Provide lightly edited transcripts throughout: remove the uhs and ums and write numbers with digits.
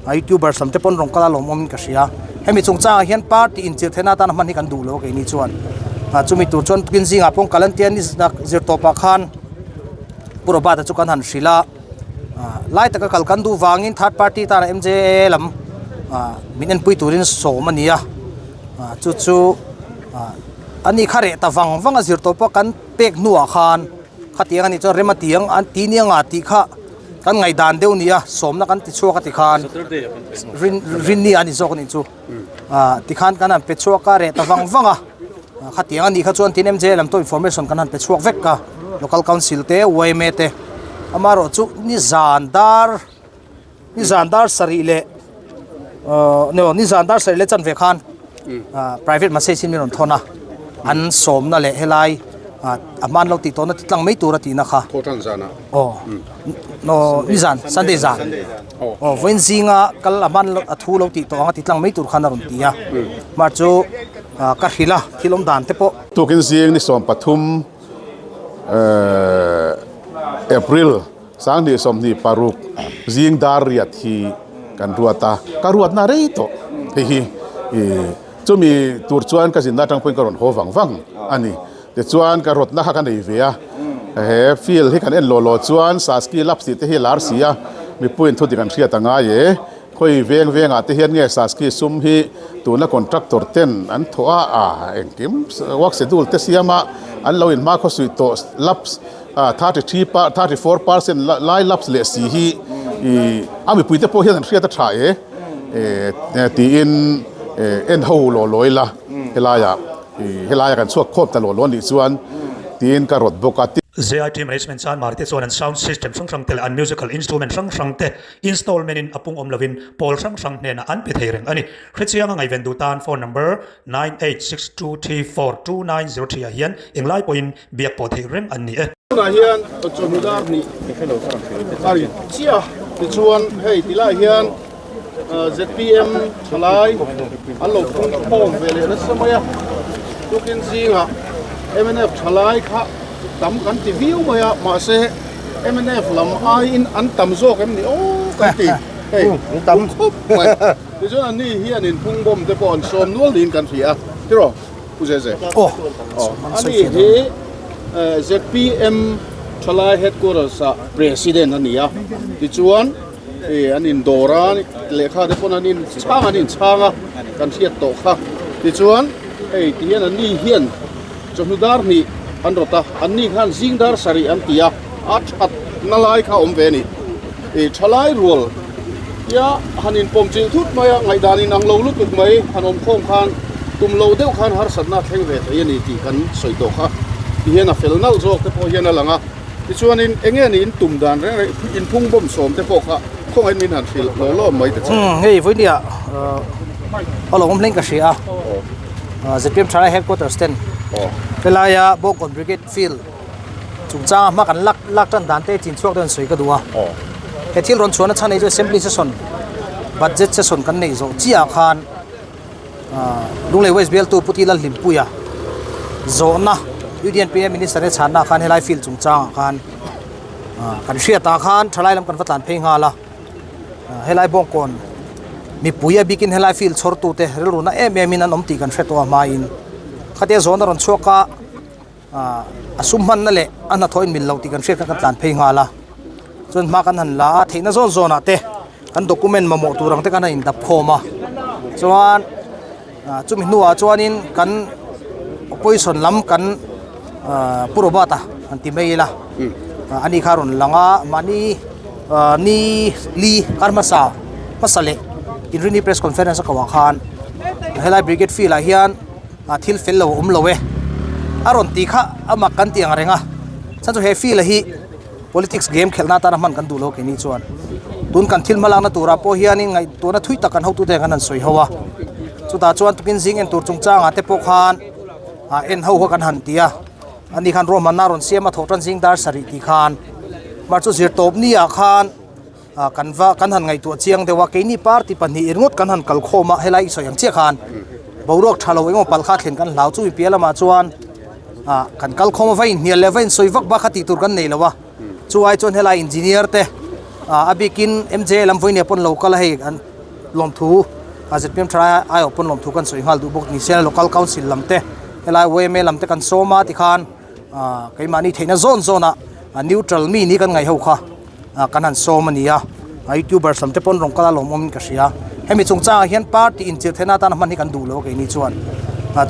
Youtubers lam te pawn rawn kal a lawmawm in ka hria. Hemi chungchangah hian party inchirh theihna atana hman hi kan duh lo a keini chuan. Chumi tur chuan tukin zingah pawh kal an tia ni zirtawpah khan Pu Robert-a chu kan han hrilh a. Lai taka kal kan duh vangin third party tana MJA lam min enpui turin sawm a ni a. Chu chu ani kha reh ta vang vang a zirtawpa kan pek hnuah khan khatiang a nih chuan rem a ti ang an ti nia nga tih kha kan ngaihdan deuh nia sawmna kan ti chhuak a ti khan rin rinni a ni zawk a nih chu tikhan kan han pe chhuak a reh ta vang vang a khatiang a nih kha chuan tin MJ lam tawh information kan han pe chhuak vek a local council te yma te amaherawhchu nizan dar Nizan dar sarih leh ahh no nizan dar sarih leh chanve khan ah private message in min rawn thawn a an sawmna leh helai ah a hman lo tih tawhna ti tlang mai tur a tihna kha Thawhtan zanah aw no nizan Sunday zan aw vawiin zinga kal a hman lo a thu lo tih tawh anga ti tlang mai tur khan a rawn ti a mah chu ah ka hrilh a thil awm dan te pawh Tukin zing ni 13 ehh April Sanghnih 26 zing dar riat hi kan ruat a, ka ruatna rei tawh hei hi ih chumi tur chuan ka zinna atang pawhin ka rawn haw vang vang a ni. Tichuan ka rawtna kha ka nei ve a, he field hi kan en law law chuan Saski Labs tih te hi a lar si a, mipuiin thu dik an hriat a ngai e. Khawi veng vengah te hian nge Saski sum hi tuna contractor ten an thawh a, a engkim work schedule te siam a an lo inhma khawsuih tawh Labs 33 pa 34 percent lai lapse leh si hi ih a mipui te pawh hian an hriat a tha e eh tiin eh en ho law law ila helaiah ih helaia kan chhuak khawp ta law law anih chuan tiin ka rawt bawk a. ZIT Management chuan Marte chuan an sound system hrang hrang te leh an musical instrument hrang hrang te installment in a pung awm lovin pawl hrang hrang hnenah an pe thei reng a ni. Hrechianga ngaihven duh tan phone number 9862342903 ah hian englai pawhin biak pawh theih reng an ni e. Tunah hian chawhnu dar hnih a ri chiah a, tichuan hei ti lai hian zpm thalai an lo phung khawm ve leh nasa mai a, tukin zingah mnf thalai kha tam kan ti viau mai a, mahse mnf lam aiin an tam zawk em ni aw kan ti hei tam khawp mai, tichuan an ni hianin phung bawm te pawh an sawm nual niin kan hria a, tiraw? Pu Zeze. Aw. Ani hi ZPM Thalai Headquarters ah President a ni a, tichuan an indawr a, lehkha te pawn an in chhang an inchhang a, kan hriat tawh kha. Tichuan hei ti hian anni hian chawhnu dar hnih an rawt a, anni khan zing dar sarih an ti a, a that na lai kha a awm ve a ni. Thalai rual Tia han inpawm chilh thut mai a, ngaihdan inang lo lutuk mai han awm khawm khan tum lo deuh khan harsatna a thleng ve thei a ni tih kan sawi tawh kha. Ti hian a fel nalh zawk te pawh hian a lang a, tichuanin eng nge ni in tum dan reng reng inphung bawm sawm te pawh kha khawngaih min han hrilh hlawh hlawm mai ta che. Hei vawinia a lo awm hlein ka hria a, zpm Thalai Headquarters ten helaia Bawngkawn Brigade Field Chungchanga hma kan lak lak tan dan te chin chhuak deuh an sawi ka duh a. He thil rawn chhuahna chhan ei chu assembly session budget session kan neih zawh chiah ah khan ah Lunglei West bialtu Pu Tila Hlimpuia zawhna UDNPA minister te chhanna ah khan helai field chungchang ah khan ah kan hriat ah khan thalai lam kan va tlan phei nghal a. Helai Bawngkawn mipui a bikin helai field chhawr tu te rilru na em em in an awm tih kan hre tawh a hmain khatia zawhna rawn chhuak a. A sum hmanna leh a hnathawh in mil loh tih kan hriat kha kan tlan phei nghal a, chuan hma kan han la a, theihna zawn zawnah te kan document mamawh tur ang te khan a indap khawm a, chuan chumi hnuah chuanin kan opposition lam kan Pu Robert-a han ti mai ila ani kha a rawn lang a, mahni ni li kar hmasa hmasa leh inrini press conference a koh ah khan helai brigade field ah hian. A thil fel lo a awm lo e. A rawn tih kha a mak kan tih ang reng a. Chhan chu he field a hi politics game khelhna atana hman kan duh lo keini chuan. Tun kan thil hmalakna turah pawh hianin ngaihtuahna thui tak kan hotute kan han sawi ho a. Chutah chuan tukin zing en tur chungchangah te pawh khan ah en ho kha kan han ti a. Ani khan ruahmanna a rawn siam a thawh tan zing dar sarih tih khan. Mar chu zirtawp ni ah khan. Kan va kan han ngaihtuah chiang deuh a, keini party pahnih ringawt kan han kal khawm a, helai i sawi ang chiah khan boruak tha lo engemaw palh kha thlen kan hlau chu piah lamah chuan ah kan kal khawm a, va inhnial leh va insawi vak bak kha tih tur kan nei lo a, chu ai chuan helai engineer te ah a bikin MJ lam vawinia pawn lo kal a hei an lawmthu zpm thalai aiawh pawn lawmthu kan sawi nghal duh bawk ni se local council lam te helai yma lam te kan sawm a tikhan keimahni theihna zawn zawn ah neutral mi ni kan ngaih ho kha kan han sawm a ni a youtubers lam te pawn rawn kal a lawmawm in ka hria hemi chungchang ah hian party inchirh theihna atana hman hi kan duh lo a keini chuan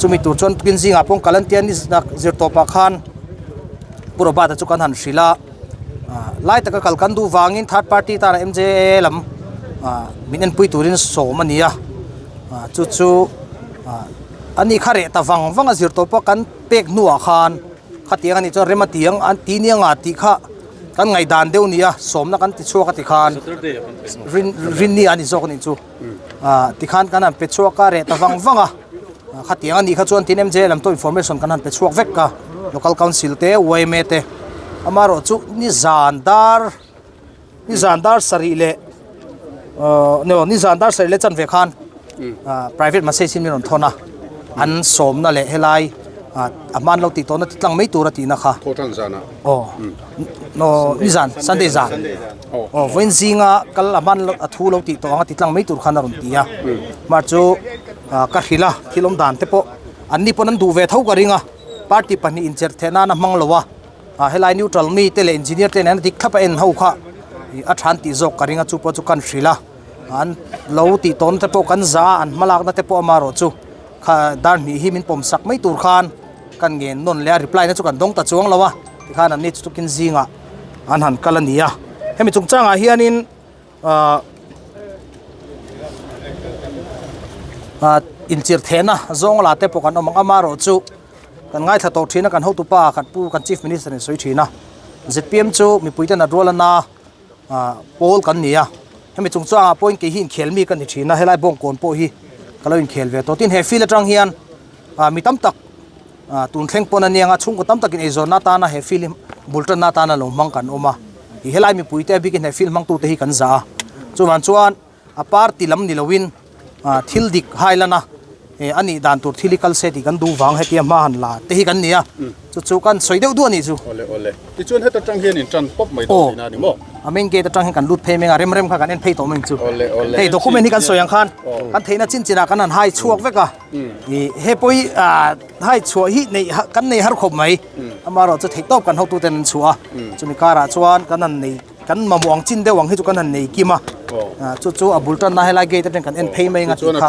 chumi tur chuan tukin zingah pawh kal an tia ni zirtawp ah khan Pu Robert-a chu kan han hrilh a lai taka kal kan duh vangin third party tana M_J_A lam min enpui turin sawm a ni a chu chu ani kha reh ta vang vang a zir tawh pawh kan pek hnuah khan khatiang anih chuan rem a ti ang an ti nia nga tih kha kan ngaihdan deuh a ni a sawmna kan ti chhuak a ti khan rin rinni a ni zawk a nih chu tikhan kan han pe chhuak a reh ta vang vang a. Khatiang a nih kha chuan tin MJ lam tawh information kan han pe chhuak vek a, local council te yma te amaherawh chu nizan dar nizan dar sarih leh ahh no nizan dar sarih leh chanve khan ah private message in min rawn thawn a an sawmna leh helai ah a hman lo tih tawhna ti tlang mai tur a tihna kha aw no nizan sunday zan. Aw vawiin zinga kal a hman a thu lo tih tawh ang a ti tlang mai tur khan a rawn ti a mar chu ka hrilh a thil awm dan te pawh an ni pawn an duh ve tho ka ring a party pahnih incherh theih nan a hmang lo a helai neutral mi te leh engineer te nen a dik thlap a en ho kha a than tih zawk ka ring a chu pawh chu kan hrilh a an lo tih tawn te pawh kan za a an hmalakna te pawh amaherawh chu kha dar hnih hi min pawm sak mai tur khan kan ngen nawn leh a reply na chu kan dawng ta chuang lo a tikhan an ni chu tukin zingah. an han kal a ni a hemi chungchangah hianin ahh ahh inchirh thehna zawng la te pawh kan awm ang amaherawh chu kan ngaithla tawh thin a kan hotupa kan pu kan chief minister in sawi thin a zpm chu mipui ten a rual a na ahh pawl kan ni a hemi chungchangah pawhin kei hi inkhel mi ka ni thin a helai bawngkawn pawh hi ka lo inkhel ve tawh tin he field atang hian ah mi tam tak. Tun thleng pawn a niang a, chhungkaw tam takin eizawnna atana he field hi bul tanna atana lo hmang kan awm a, ih helai mipui te a bikin he field hmangtute hi kan zah a, chuvang chuan a party lam ni loin thil dik hailana a nih dan tur thil hi kal se tih kan duh vang hetia hma han la te hi kan ni a, chu chu kan sawi deuh duh a nih chu. Awle awle, tichuan heta tang hian in tan pawp mai dawn tihna a ni maw? A main gate atang hian kan lut phei mai a, rem rem kha kan en phei tawh mai ang chu. Awle awle. Hei document hi kan sawi ang khan kan theihna chin chinah kan han hai chhuak vek a. Ih he pawh hi ah hai chhuah hi neih kan nei har khawp mai amaherawh chu theih tawp kan hotu ten an chhuah a chumi karah chuan kan han nei kan mamawh ang chin deuh ang hi chu kan han nei kim a chu chu a bul tanna helai gate atang kan en phei mai ang a tih kha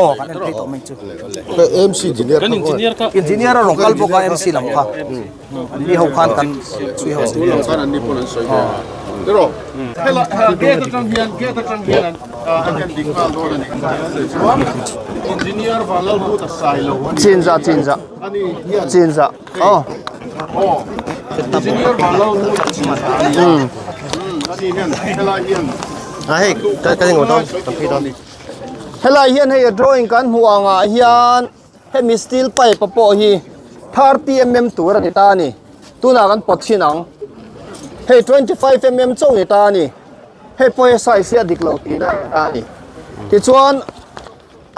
aw kan en phei tawh mai chu engineer a rawn kal bawk a MC lam kha. An ni ho khan kan chhui ho Tul ang khan an ni pawn an sawi ve a. Tiraw? Hela gate atang hian gate atang hian an an en dik nghal dawn a ni. Chuan engineer Vanlalbuta Sailo a ni. Chinza chinza. Ani hian Chinza. Aw. Aw. Engineer Vanlalbuta Chinza a ni a. Ani hian helai hian A hei ka ka ning dawn kan phei dawn. Helai hian hei a drawing kan hmuh angah hian Hemi steel pipe a pawh hi 30 mm tur a ni ta a ni. Tunah kan pawt thin ang. Hei 25 mm chauh ni ta a ni. Hei pawh hi size hi a dik lo tihna a ni ta a ni. Tichuan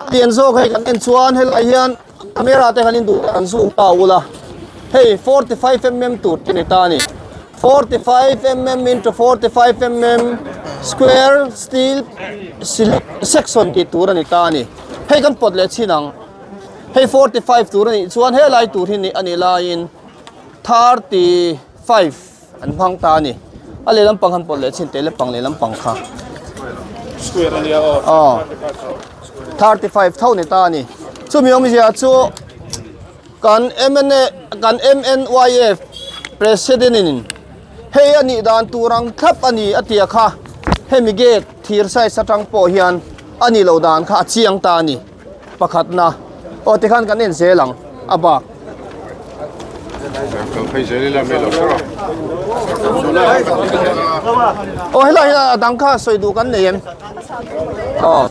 a lian zawk hei kan en chuan helai hian camera te kan induh kan zoom ta ula. Hei 45 mm tur te ni ta a ni. 45 mm into 45 mm square steel section tih tur a ni ta a ni. Hei kan pawt leh chhin ang. Hei 45 tur a nih chuan helai tur hi a nih laiin 35 an hmang ta a ni. A lehlam pang han pawt leh chhin teh lepang lehlam pang kha. Square a nia aw. Aw. 35 tho ni ta a ni. Chumi awmzia chu kan MNA kan MNYF President in hei a nih dan tur ang thlap a ni a tia kha hemi gate thir size atang pawh hian a nih loh dan kha a chiang ta a ni. Pakhatna aw tikhan kan en zel ang a bak. Aw helai hian a dang kha sawi duh kan nei em? Aw.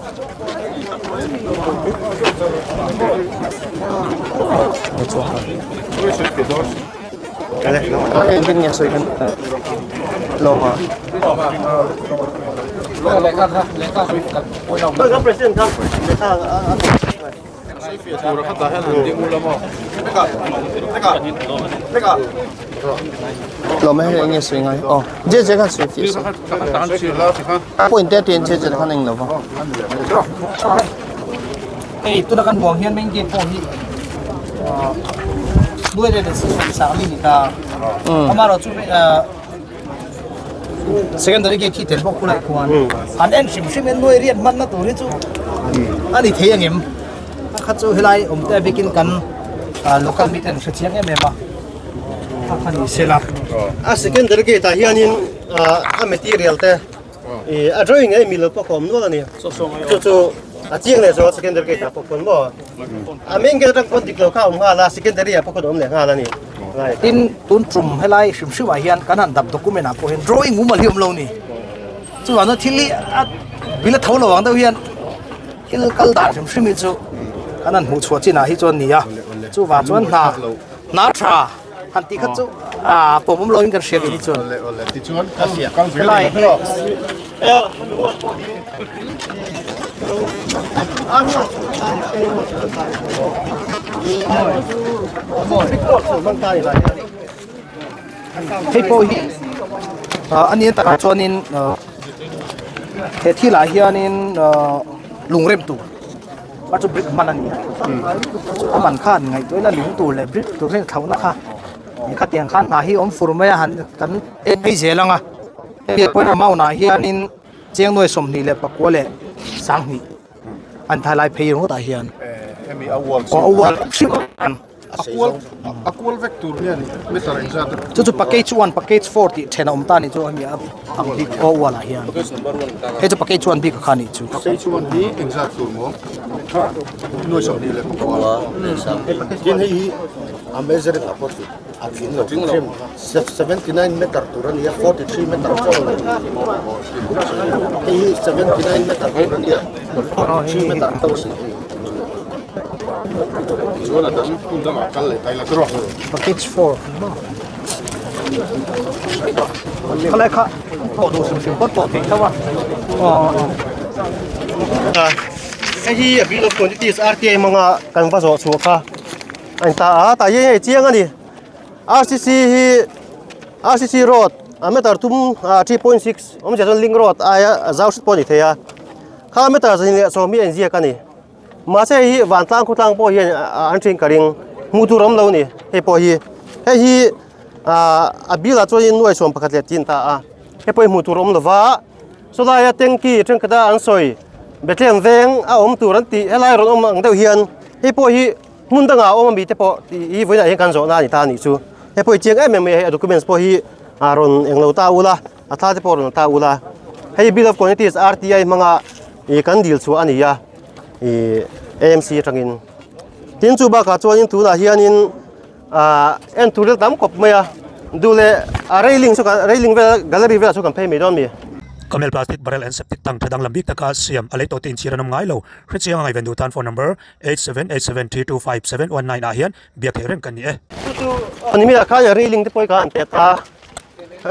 Lawm hei enge sawi ngai aw je je khan sawi fiah sawi point te ten je je khan eng lova hei tuna kan buang hian main gate pawh hi nuai leh sang mi ni ta amarawh chu Secondary gate hi tel bawk khulai khuan an en hrim hrim in nuai riat hmanna tur hi chu a ni thei angem a kha chu helai awm te bikin kan local mi ten hre chiang em em a a kha ni sela a secondary gate ah hianin a material te ih a drawing ei milo pawh ka awm nual a ni chu chu a chiang leh zawh secondary gate ah pawh khawn maw a main gate atang pawn dik lo kha a awm nghal a secondary ah pawh khawn a awm leh nghal a ni. Tin, tun tum helai hrim hrim ah hian kan han dap document ah pawh hian drawing mumal hi a awm lo ni. Chuvang chuan thil hi a bil a tho lo ang deuh hian thil kal dan hrim hrim hi chu kan han hmuh chhuah chin ah hi chuan a ni a. Chuvang chuan hna hna tha han tih kha chu a pawm awm lo in kan hria kei hi chuan. Helai hi Hei pawh hi ah a ni takah chuanin ah he thil ah hianin ah lungrem tur a chu brick hman a ni a a man kha an ngaihtuah ila lung tur leh brick tur hian thlauhna kha khatiang khan hna hi awm fur mai a han kan en phei zel ang a. Hei pawh amount ah hianin cheng nuai 24 leh 2000 an thai lai phei ringawt ah hian hemi a wall aw a wall hrim an a kual a kual vek tur hian meter engzat chu chu package 1 package 4 tih then a awm ta ni chu hemi a ang bik aw wall ah hian hei chu package 1 bik a kha ni chu package 1 hi engzat tur maw nuai 24 tin hei hi a measuring a pawh chu A tling lo tling lo 79 meter tur a nia 43 meter chaw a ni hei hi 79 meter tur a nia 43 meter chaw a ni hei chuan a dang hmun dangah kal leh ta ila chu rawh package 4 khalai kha pawh duh hrim hrim pawt pawh theih tho a aw hei hi a bill of quantities RTI hmanga kan va zawh chhuah kha A in ta a tah hian hei chiang a ni RCC hi RCC road a meter thum ah 3.6 awmzia chuan link road aia a zau hret pawh a ni thei a kha meter 27 hi a inziak a ni mahse hei hi vantlang khawtlang pawh hian an ṭhin ka ring hmuh tur a awm lo a ni hei pawh hi hei hi ah a bill ah chuan nuai sawm pakhat leh tin ta a hei pawh hi hmuh tur a awm lo va. Chulai a tanky thenkhat a an sawi Bethlehem veng a awm tur an tih helai rawn awm ang deuh hian hei pawh hi hmun dangah a awm ami te pawh tih hi vawiinah hian kan zawhna a ni ta a nih chu. Hei pawh hi chiang em em mai a hei a documents pawh hi a rawn englo ta ula a thla te pawh rawn ta ula hei bill of quantities RTI hmanga ih kan dil chhuah a ni a ih AMC atangin tin chu bakah chuanin tunah hianin Ahh en tur vel tam kawp mai a duh leh a railing chu kan railing vel gallery velah chu kan phei mai dawn mi. Camel plastic barrel and septic tank tha danglam bik taka siam a lei tawh te inchhir an awm ngai lo. Hrechiang a ngaihven duh tan phone number 8787325719 ah hian biak theih reng kan ni e. Chu chu ni mi ah khan railing te pawh hi kha an pet a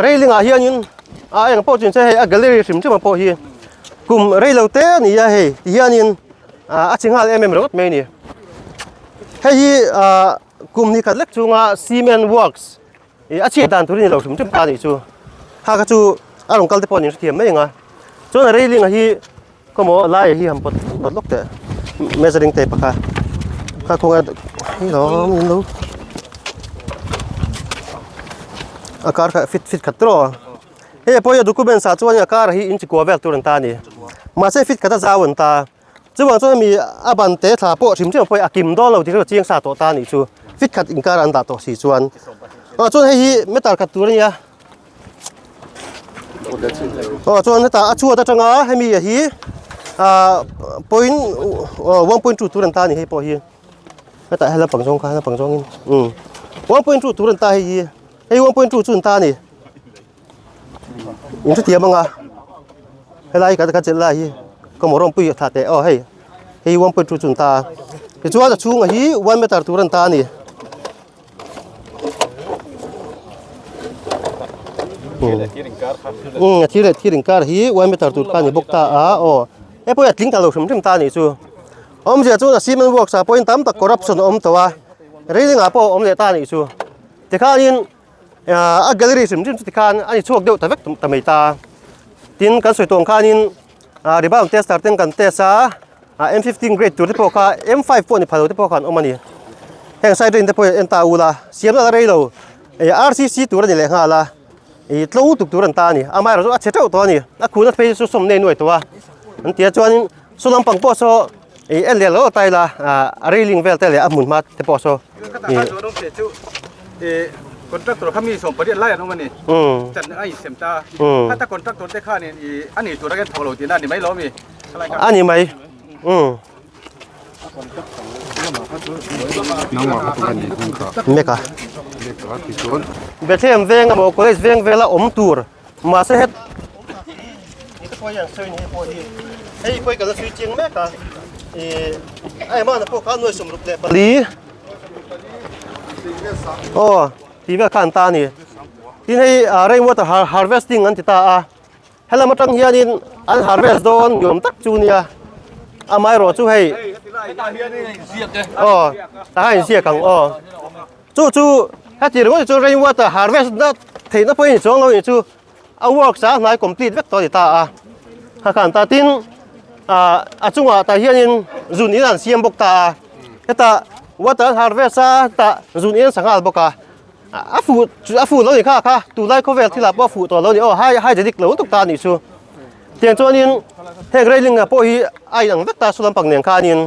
railing ah hianin a eng pawh chu ni se hei a gallery hrim hrim ang pawh hi kum rei lo te a ni a hei ti hianin a chi nghal em em ringawt mai a ni. Hei hi ah kum ni khat lek chunga cement works ih a chhiat dan tur hi ni lo hrim hrim ta a nih chu kha kha chu a rawn kal te pawh an inhrethiam mai ang a chuan a railing a hi khaw maw lai hi han pawt pawt lawk teh measuring tape a kha kha khawnge hei lo min lo a kar kha fit fit khat tawh hei pawh hi a documents ah chuan a kar hi inchi kua vel tur an ta a ni mahse fit khat a zau an ta. Chuvang chuan mi a ban te thla pawh hrim hrim pawh a kim dawn lo tih kha chiang sa tawh ta a nih chu. Fit khat inkar an dah tawh si chuan. Aw chuan hei hi meter khat tur a nia. Aw chuan hetah a chhuat atanga hemi a hi ah point 1.2 tur an ta a ni hei pawh hi. Hetah he lampang zawng kha lampang zawngin um 1.2 tur an ta hei hi. Hei 1.2 chu an ta a ni. In hrethiam anga helai kan kan chelh lai hi ka motor pui a tha teh aw hei hei 1.2 chu an ta a tichuan a chhungah hi 1 meter tur an ta a ni. Umm a thir leh thir inkar hi 1 meter tur kha a ni bawk ta a aw hei pawh hi a tling ta lo hrim hrim ta a nih chu. Awmzia chuan a cement works ah pawhin tam tak corruption a awm tawh a, railing ah pawh a awm leh ta a nih chu. Tikhanin a gallery hrim hrim chu tikhan a ni chhuak deuh ta vek ta mai ta. Tin, kan sawi tawng khanin rebound tester ten kan test a, M15 grade tur te pawh kha M5 pawh ni pha lo te pawh kha an awm a ni. Heng side drain te pawh hi en ta ul a, siamna la rei lo, RCC tur a ni leh nghal a. Ih tlo tuk tur an ta a ni amaherawh chu a chhe teuh tawh a ni a khuna phei chu sawm nei nuai tawh a an tia chuanin saw lampang pawh saw ih en leh lo ta ila ah a railing vel te leh a hmun hma te pawh saw ih Contractor kha mi 18 lai an awm a ni chan a insem ta khata contractor te khanin ih a ni tur a ken thawk lo tihna a ni mai lo mi a ni mai umm. Meka Bethlehem veng emaw college veng vela awm tur mahse het hei pawh hi ka la chhui chiang mek a ih a emana pawh kha nuai 64 aw tih vel kha an ta a ni tin hei rain water harvesting an ti ta a. Helam atang hianin an harvest dawn ni awm tak chu nia amaherawh chu hei aw tah hian inziak ang aw chu chu heti ringawt hi chu rain water harvest na theihna pawh a ni chuang lo a ni chu a works a hnai complete vek tawh a ni ta a kha khan ta tin ah a chungah tah hianin zun in an siam bawk ta a hetah water an harvest a hetah zun in an sa nghal bawk a. A fuh a fuh lo ni kha kha tunlai khawvel thil ah pawh a fuh tawh lo ni aw hai hai dik lo tuk ta anih chu tiang chuanin heng railing ah pawh hi a inang vek ta saw lampang nen khanin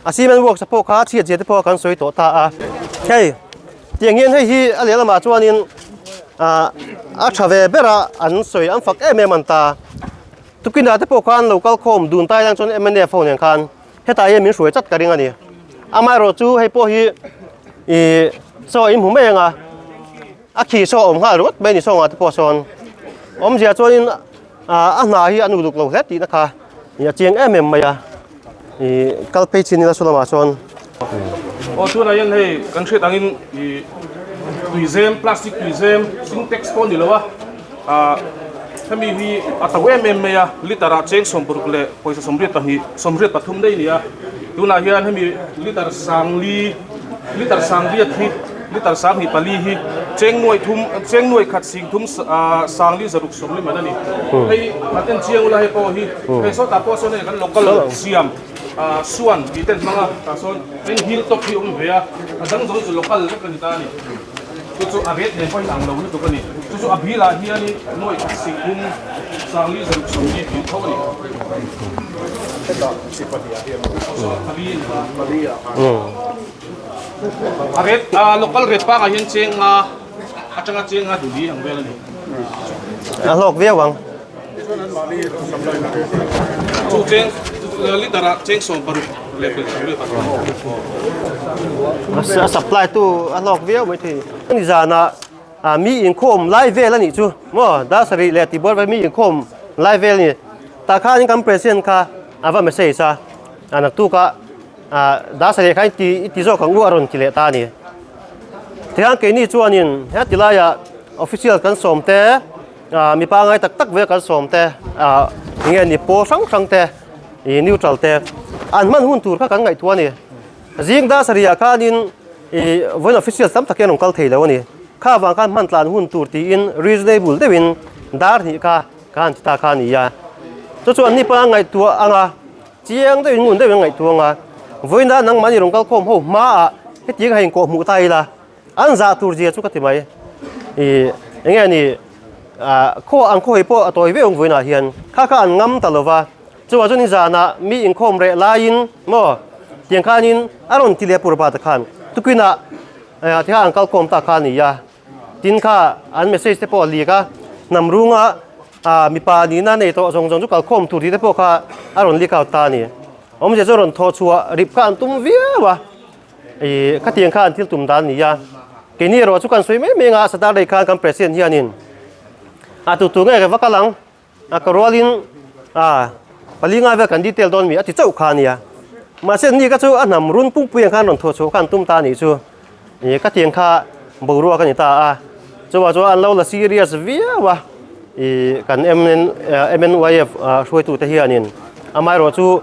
a cement works ah pawh kha chhiat zia te pawh kan sawi tawh ta a hei tiang hian hei hi a lehlamah chuanin ah a tha ve ber a an sawi an fak em em an ta tukin ah te pawh khan lo kal khawm dun tai lang chuan mnf ho nen khan. Hetah hian min hruai chat ka ring a ni. Amaherawh chu hei pawh hi ih saw in hmu mai ang a, a khi saw a awm nghal ringawt mai a ni sawngah te pawh sawn. Awmzia chuanin ah a hna hi an uluk lo hle tihna kha ih a chiang em em mai a, ih kal phei chin ila saw lamah sawn. Aw tunah hian hei kan hriat angin ih tuizem plastic tuizem sintex pawh a ni lo a. Ah hemi hi a to em em mai a liter ah cheng 60 leh pawisa 82 83 daih a ni a tunah hian hemi liter sangli liter sangriat hi liter sanghnih pali hi cheng nuai thum cheng nuai khat sing thum ah sangli zaruk sawmli man a ni hei han en chiang ula hei pawh hi hei sawtah pawh sawn hei kan local siam ah suan tih te an hmang a tah sawn heng hill top hi a awm ve a a dang zawng chu local vek a ni ta a ni. Chu chu a ret nen pawhin ang lo lutuk a ni. Chu chu a bilah hianin nuai khat singphum sangli zaruk sawmli tih tho a ni. A ret a local ret pangah hian cheng nga atanga cheng nga duli ang vel a ni. A hlawk viau ang. Chu cheng liter ah cheng 60 leh A supply tu a hlawk viau mai thei. Ni zanah mi inkhawm lai vel a nih chu maw dar sarih leh tihbual vel mi inkhawm lai vel a ni. Tah khanin kan president kha a va message a, a naktuk ah dar sarih khan i ti zawk ang u a rawn ti leh ta a ni. Tihian keini chuanin heti laiah official kan sawm te. Mi pangai tak tak vel kan sawm te eng nge ni pawl hrang hrang te ih neutral te an hman hun tur kha kan ngaihtuah a ni. Zing dar sarih ah khanin ih vawiin official tam tak hian an rawn kal thei lo a ni. Kha avang khan hman tlan hun tur tiin reasonable deuhin dar hnih kha ka han ti ta kha a ni a. Chu chu an ni pawn an ngaihtuah ang a, chiang deuhin ngun deuhin an ngaihtuah ang a. Vawiin ah nangmahni rawn kal khawm ho hmaah hetiang a inkawh hmuh ta ila. An zah tur zia chu ka ti mai. Ih eng nge ni ah khaw an khaw hi pawh a tawi viau ang vawiinah hian kha kha an ngam ta lo va. Chuvang chuan nizanah mi inkhawm reh laiin maw tiang khanin a rawn ti leh pur pa te khan tukinah eh tikhan an kalkhawm ta kha a ni a. Tin kha an message te pawh a leak a, hnam runga ah mipa nihna nei tawh zawng zawng chu kalkhawm tur tih te pawh kha a rawn leak out ta a ni. Awmzia chu rawn thawh chhuah rip kha an tum viau a. Ih khatiang kha an thil tum dan a ni a, keini erawh chu kan sawi mai mai anga Saturday khan kan president hianin a tu tu nge ka va kal ang a ka rualin a pali ngai vel kan detail dawn mi a ti chauh kha a nia mahse ni ka chu a hnam run pungpui ang khan rawn thuah chhuah kha an tum ta a nih chu ih khatiang kha boruak a ni ta a chuvang chuan an lo la serious viau a ih kan MN MNYF hruaitute hianin amaherawh chu.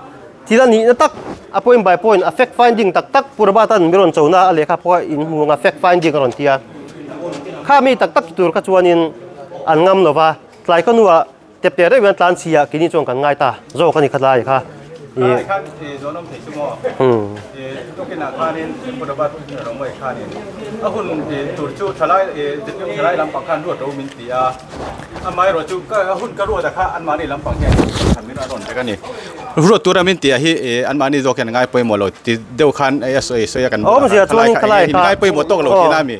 Thil a nihna tak a point by point a fact finding tak tak Pu Robert-a'n mi rawn chona a lehkha pawh a inhmu anga fact finding a rawn ti a. Kha mi tak tak ti tur kha chuanin an ngam lo va, tlai khaw hnuah tep teh reuh hian tlan chhia keini chuan kan ngai ta zawk a ni kha tlai kha. Khalai khan i zawn awm thei chu maw? I tukinah khanin Pu Robert Romawia khanin a hun tur chu thalai zirtirtu thalai lampang khan ruat ro min ti a. Amaherawh chu ka hun ka ruat a kha anmahni lampang hian khan min a rawn vek a ni. Ruat tura min tih ah hi anmahni zawk hian ngai pawimawh lo ti deuh khan a sawi sawi a kan bulah khan khalai kha enge in ngai pawimawh tawk lo tihna a mi.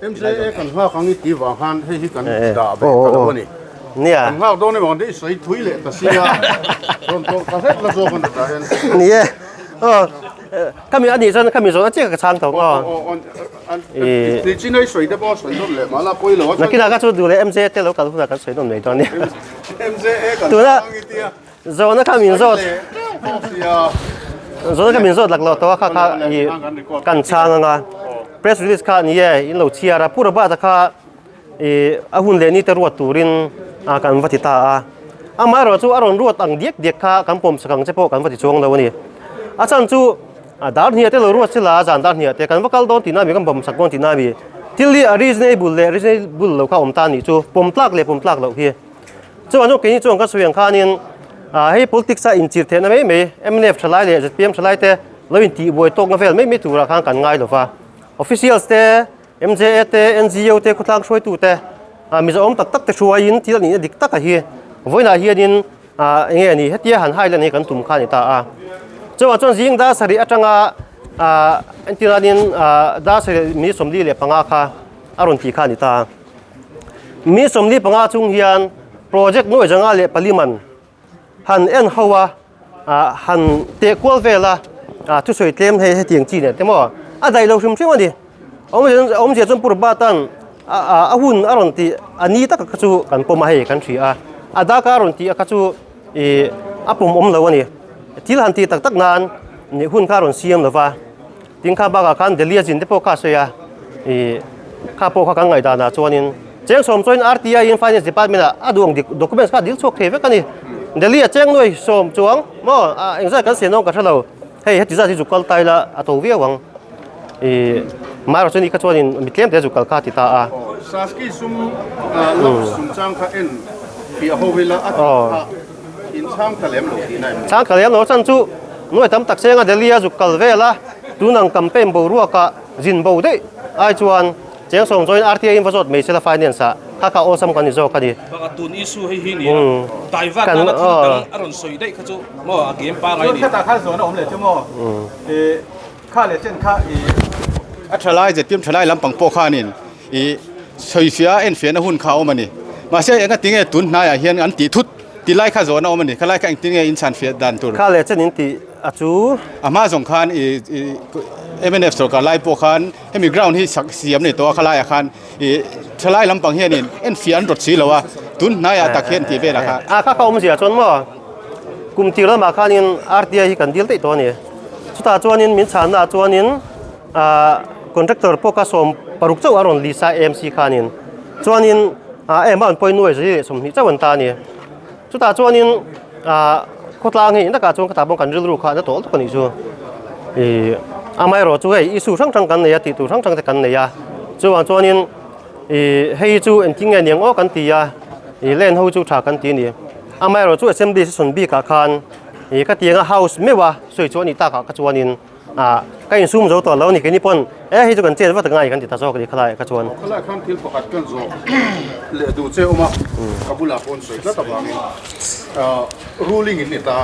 MJA kan nghak ang i tih vang khan hei hi kan dah ve ta lo a ni. Kan nghak dawn emaw kan sawi thui leh ta sia rawn tawh ta hlek la zawk a ni tah hian. Ni e. Khami a nih chuan khami zawhna chiah ka chhang tawh ang aw. Nichinai sawi te pawh a sawi nawn leh mahla pawi lo a chuan. Nakinah kha chu duh leh MJA te lo kal hunah kan sawi nawn mai dawn nia. MJA kan Tuna chhang i tia. Zawhna kha min zawt. Zawhna kha min zawt lak lo tawh a kha kha i kan chhang anga. Press release kha ni e in lo chhiar a Pu Robert-a kha i a hun leh ni te ruat turin a kan va ti ta a. Amaherawhchu a rawn ruat ang diak diak kha kan pawm sak ang che pawh kan va ti chuang lo a ni. A chhan chu A dar hniah te lo ruat sila, zan dar hniah te kan va kal dawn tihna mi, kan bawm sak dawn tihna mi. Thil hi a reasonable leh reasonable lo kha awm ta anih chu, pawm tlak leh pawm tlak loh hi. Chuan chu keini chuan ka sawi ang khanin ah hei politics a inchir theihna mai mai mnf thalai leh zpm thalai te lo intihbuai tawkna vel mai mai turah khan kan ngai lova. Officials te, MJA te, NGO te, khawtlang hruaitu te, ah mizo awm tak tak te hruaiin thil a nihna dik taka hi vawiinah hianin Ah enge a ni hetia han hai lan hi kan tum kha a ni ta a. Chuvang chuan zing dar sarih atanga ah entiranin ah dar sarih mi 45 kha a rawn tih kha a ni ta a. Mi 45 chung hian project nuai zanga leh pali man han en ho a ah han teh kual vel a ah thusawi tlem hei hetiang chi nen te maw a daih lo hrim hrim a ni. Awmzia chuan Pu Robert-a'n a hun a rawn tih a ni taka kha chu kan pawm a hei kan hria a, a daka a rawn tih a kha chu ih a pawm awm lo a ni. Thil han tih tak tak nan nih hun kha a rawn siam lo va, tin kha bakah khan Delhi a zin te pawh kha a sawi a, ih kha pawh kha kan ngaihdanah chuanin cheng sawm chuanin RTI in Finance Department ah a duh ang documents kha a dil chhuak thei vek a ni. Delhi a cheng nuai sawm chuang maw engzat kan sian dawn ka hre lo, hei heti zat hi zu kal ta ila a to viau ang. I Maherawh chu ni kha chuanin mi tlem te chu kal kha a ti ta a. Saski sum lak chungchang kha en fiah ho ila a tih kha in chhang ta lem lo tihna em ni? Chhang ta lem lo chan chu nuai tam tak senga Delhi a zuk kal vel a, tun ang campaign boruaka zin bo daih ai chuan cheng sawm zawin RTI in va zawt mai sela finance ah kha kha awlsam kan ni zawk a ni. Bakah tun issue hei hi ni a, Taiwan tana thil dang a rawn sawi daih kha chu maw a game pangai ni. Chuan khatah khan zawn a awm leh chu maw? Kha leh chen kha i a thalai zpm thalai lampang pawh khanin i sawifiah a enfiahna hun kha a awm a ni. Mahse enga tinge tun hnaiah hian an tih thut ti lai kha zawhna a awm a ni. Khalai kha engtin nge in chhanfiah dan tur? Kha leh chen in tih a chu. A hma zawng khan i mnf sorkar lai pawh khan hemi ground hi sak siam a ni tawh a khalaiah khan i thalai lampang hianin enfiah an rawt si lo a, tun hnaiah tak hian tih velah kha. A kha kha awmzia chuan maw kum tir lamah khanin RTI hi kan dil daih tawh a ni. Chutah chuanin min chhannaah chuanin ahh contractor pawh kha 60 chauh a rawn list a AMC khanin chuanin ahh em a an pawhin nuai zali leh 20 chauh an ta a ni. Chutah chuanin ahh khawtlang hei takah chuan khatah pawh kan rilru kha a na tawh lutuk a nih chu. Ihh amaherawh chu hei issue hrang hrang kan nei a tih tur hrang hrang te kan nei a chuvang chuanin ihh hei chu engtin nge niang aw kan ti a ih land ho chu tha kan ti a ni. Amaherawh chu assembly session bikah khan ih ka tianga house meuh a. Sawi chu a nih takah kha chuanin ah ka insum zo tawh lo a ni keini pawn e hei chu kan chet vat ngai kan ti ta zawk a ni khalaiah kha chuan. Khalaiah khan thil pakhat kan zawh leh duh che awm a, ka bulah pawn sawi tlat avangin ah ruling in ni ta,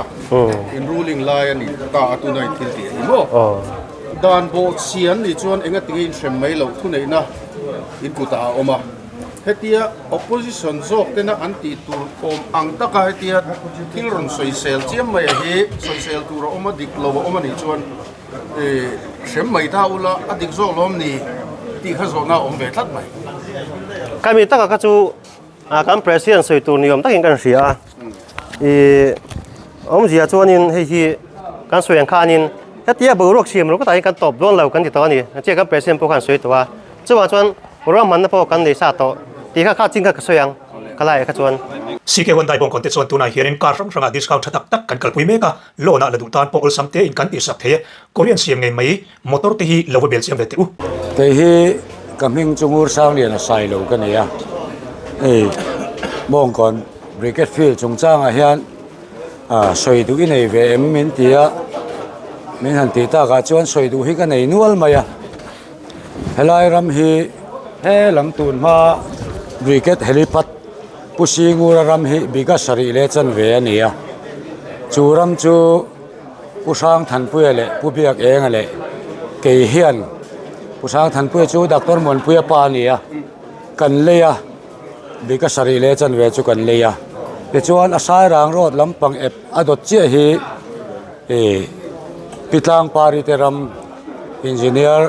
in ruling lai a ni ta a tuna in thil tih a ni maw? Dan bawhchhian nih chuan engatinge in hrem mai loh thuneihna in kutah a awm a. Hetia opposition zawk tena an tih tur awm ang taka hetia thil rawn sawisel chiam mai a hi sawisel tur a awm a dik lo a awm a nih chuan hrem mai ta ula a dik zawk lawm ni tih kha zawhna a awm ve tlat mai. Kami taka kha chu kan president sawi tur ni awm takin kan hria a, ih awmzia chuanin hei hi kan sawi ang khanin hetia boruak siam rawk takah hian kan tawp dawn lo kan ti tawh a ni, chiah kan president pawh khan sawi tawh a. Chuvang chuan ruahmanna pawh kan nei sa tawh tih kha kha chin kha ka sawi ang ka laiah kha chuan. CK Hyundai bawngkawn te chuan tunah hianin car hrang hrangah discount tha tak tak kan kalpui mek a, loan ah la duh tan pawh awlsam tein kan tihsak thei e. Korean siam ngei mai motor te hi lo va bel chiang ve teh u. Kei hi ka hming chu Ngur Sanglian a sai lo ka nei a, hei bawngkawn Brigade Field chungchangah hian sawi duh i nei ve em min ti a, min han tih takah chuan sawi duh hi ka nei nual mai a. Helai ram hi he lam tun hma Brigade Helipad Pu Singura ram hi bigha sarih leh chanve a ni a, chu ram chu Pu Hrangthanpuia leh Pu Biak Enga leh kei hian Pu Hrangthanpuia chu Doctor Muanpuia pa a ni a, kan lei a, bigha sarih leh chanve chu kan lei a, tichuan a Sairang road lampang ep a dawt chiah hi ih Pi Tlangpari te ram Engineer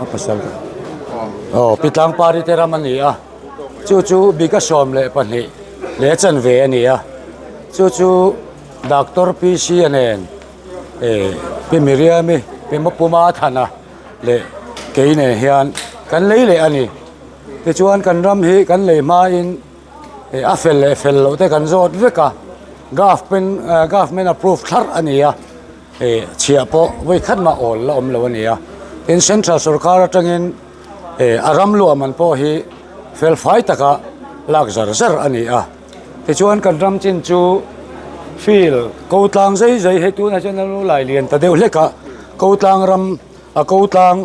a pasal aw Pi Tlangpari te ram a ni a chu chu bigha 12 leh chanve a ni a chu chu Doctor P C a nen eh Pi Miriami Pi Mapuma Thana leh kei nen hian kan lei leh a ni tichuan kan ram hi kan lei hmain eh a fel leh fel loh te kan zawt vek a government government approve thlarh a ni a. Eh chhiah pawh vawi khat mah awl la awm lo a ni a, tin central sorkar atangin eh a ram luah man pawh hi fel fai taka lak zar zar a ni a, tichuan kan ram chin chu field ko tlang zai zai hei tunah chuan a lo lai lian ta deuh hlek a, ko tlang ram a ko tlang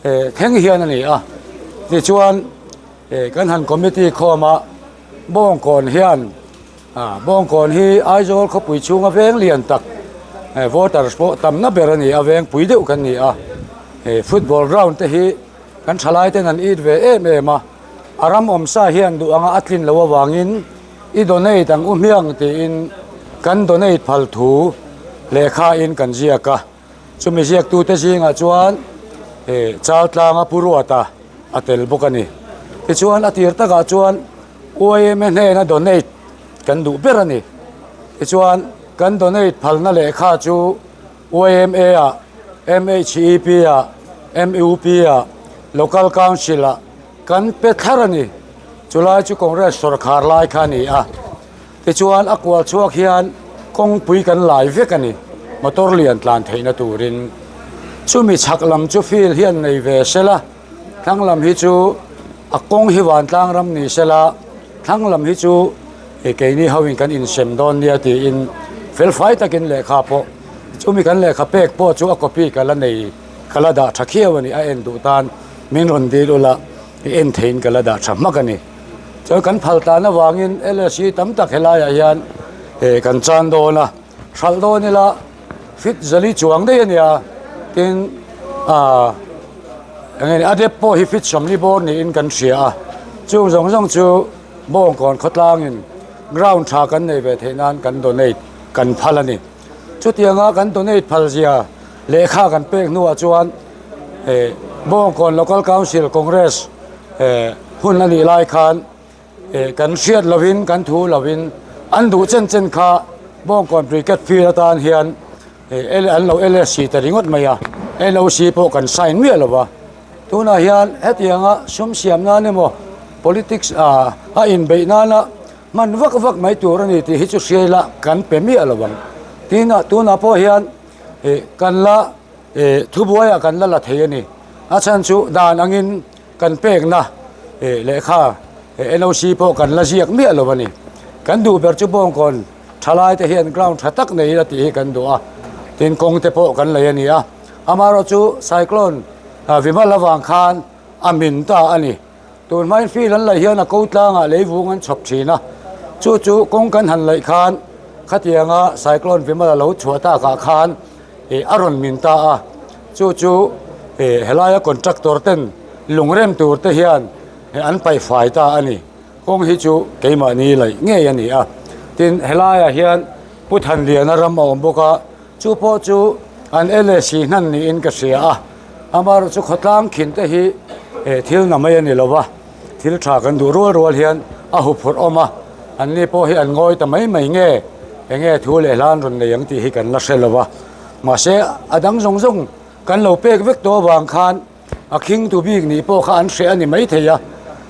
eh thleng hian a ni a, tichuan eh kan han committee khawm a bawngkawn hian. Bawngkawn hi Aizawl khawpui chhunga veng lian tak voters pawh tamna ber a ni a, veng pui deuh kan ni a, football ground te hi kan thalai ten an it ve em em a, a ram awmsa hian duh anga a tlin loh avangin i donate ang u hmiang tiin kan donate phal thu lehkha in kan ziak a, chumi ziaktute zingah chuan Chaltlanga Pu Ruata a tel bawk a ni. Tichuan a tir takah chuan YMA hnena donate kan duh ber a ni. Tichuan kan donate phalna lehkha chu YMA ah, MHEP ah, MUP ah, Local Council ah kan pe thlar a ni. Chulai chu Congress sawrkhar lai kha a ni a. Tichuan a kual chhuak hian kawngpui kan lai vek a ni, motor lian tlan theihna turin. Chumi chhak lam chu field hian nei ve sela, thlang lam hi chu a kawng hi vantlang ram ni sela, thlang lam hi chu keini ho in kan insem dawn nia tiin felfai takin lehkha pawh chumi kan lehkha pek pawh chu a copy ka la nei ka la dah tha khiau a ni, a en duh tan min rawn dil ula i en theiin ka la dah tha hmak a ni. Chuan kan phal tlan avangin LSC tam tak helaiah hian eh kan chan dawn a, hralh dawn ila fit zali chuang daih a nia tin ah eng nge ni a dep pawh hi fit sawmli bawr niin kan hria a, chung zawng zawng chu Bawngkawn khawtlangin ground tha kan nei ve theih nan kan donate kan phal a ni. Chutianga kan donate phal zia lehkha kan pek hnuah chuan eh Bawngkawn Local Council Congress eh hun a nih lai khan eh kan hriat lovin kan thu lovin an duh chen chen kha Bawngkawn Brigade Field atan hian eh an lo LSC ta ringawt mai a, NOC pawh kan sign miah lo va. Tunah hian hetianga sum siam nan emaw politics ah a inbeih nana hman vak vak mai tur a ni tih hi chu hriai la kan pe miah lo ang. Tin ah tunah pawh hian eh kan la eh thubuaiah kan la la thei a ni. A chhan chu dan angin kan pekna eh lehkha eh NOC pawh kan la ziak miah lo a ni. Kan duh ber chu Bawngkawn thalai te hian ground tha tak nei ila tih hi kan duh a, tin kawng te pawh kan lei a ni a. Amaherawhchu cyclone Vimal avang khan a min ta a ni. Tun hmain field an laih hian a ko tlangah leivung an chhawp thin a, chu chu kawng kan han laih khan khatianga cyclone Vimal a lo chhuah takah khan ih a rawn min ta a, chu chu ih helaia contractor ten lungrem tur te hian an paih fai ta a ni. Kawng hi chu keimahni laih ngei a ni a, tin helaiah hian Pu Thanliana ram a awm bawk a, Chu pawh chu an LSC hnan niin ka hria a, amaherawh chu khawtlang khin te hi thil na mai a ni lo va, thil tha kan duh rual rual hian a huphurh awm a, an ni pawh hi an ngawi ta mai mai nge, eng nge thu leh hlan rawn nei ang tih hi kan la hre lo va, mahse a dang zawng zawng kan lo pek vek tawh avang khan a khing tu bik nih pawh kha an hreh a ni maithei a,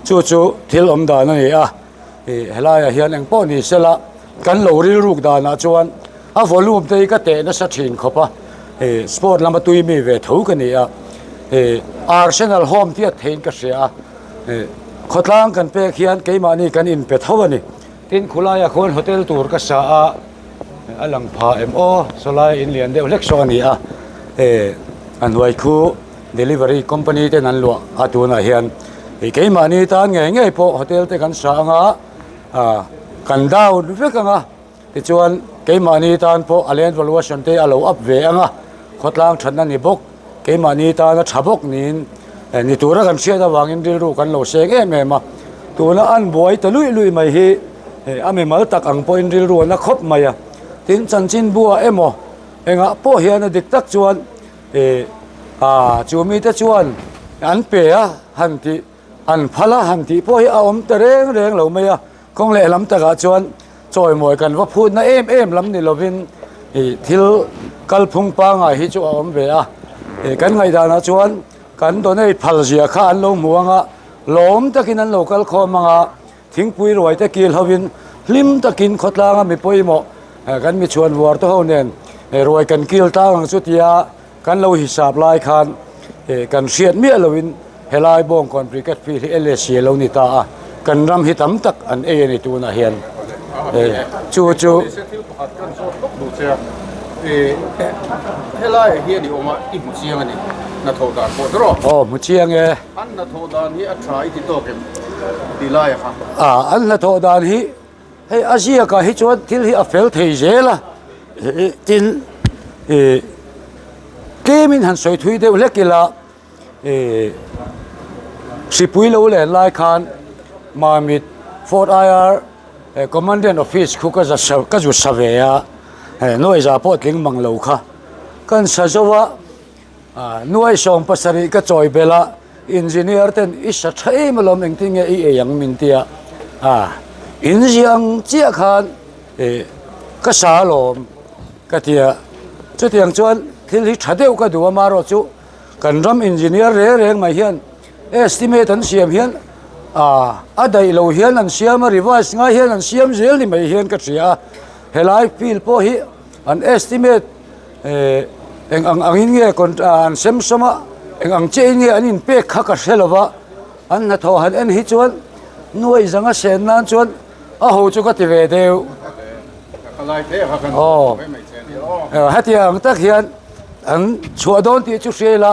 chu chu thil awm dan a ni a. Ih helaiah hian eng pawh ni sela kan lo rilruk danah chuan a volume te hi ka teh nasa thin khawp a, ih sport lama tui mi ve tho ka ni a, ih Arsenal home tiat theiin ka hria a, ih khawtlang kan pek hian keimahni kan inpe tho a ni. Tin khulaiah khuan hotel tur ka sa a, a lang pha em aw, sawlai in lian deuh hlek saw a ni a, ih a hnuai khu delivery company ten an luah a tunah hian ih keimahni tan ngei ngei pawh hotel te kan sa anga ah kan down vek anga tichuan keimahni tan pawh a land valuation te a lo up ve anga khawtlang thatna ni bawk keimahni tana tha bawk niin ni tura kan hriat avangin rilru kan lo seng em em a tuna an buai ta luih luih mai hi a mimal tak ang pawhin rilru a na khawp mai a tin chanchinbu ah emaw engah pawh hian a dik tak chuan Ih ah chu mite chuan an pe a han tih an phal a han tih pawh hi a awm ta reng reng lo mai a kawng lehlam takah chuan chawimawi kan va phutna em em lam ni lovin ih thil kalphung pangngai hi chu a awm ve a ih kan ngaihdanah chuan kan donate phal zia kha an lo hmu ang a lawm takin an lo kal khawm ang a. Thingpui ruai te kil hovin hlim takin khawtlanga mi pawimawh kan mi chhuan vuar te ho nen ruai kan kil tlang ang chu tia kan lo hisap lai khan kan hriat miah loin helai Bawngkawn Cricket Field hi LSC a lo ni ta a, kan ram hi tam tak an ei a ni tunah hian chu chu. Thil pakhat kan zawt lawk duh che a, helaiah hian i awm a, i hmu chiang a ni, hnathawh dan pawh chu rawh. Aw hmu chiang e. An hnathawh dan hi a tha i ti tawk em tih lai a kha. A, an hnathawh dan hi hei a ziakah hi chuan thil hi a fel thei zel a, tin ih tlemin han sawi thui deuh hlek ila ih hripui lo len lai khan Mamit Fort IR Commandant Office khu ka za ka zu sa ve a, nuai za pawh tling mang lo kha kan sa zo a. Nuai 70 ka chawi belh a, engineer ten i sa tha em alawm engtin nge i ei ang min ti a, in ziah ang chiah khan ka sa alawm ka ti a, chutiang chuan thil hi tha deuh ka duh a amaherawh chu kan ram engineer reng reng mai hian estimate an siam hian a daih lo hian an siam a, revise ngai hian an siam zel ni mai hian ka hria a, helai field pawh hi an estimate. Eng ang angin nge an sem sawm a, eng ang chiahin nge an inpek kha ka hre lo va, an hnathawh han en hi chuan nuai zanga sen nan chuan a ho chu ka ti ve deuh. Aw, hetiang ang tak hian an chhuah dawn tih chu hria ila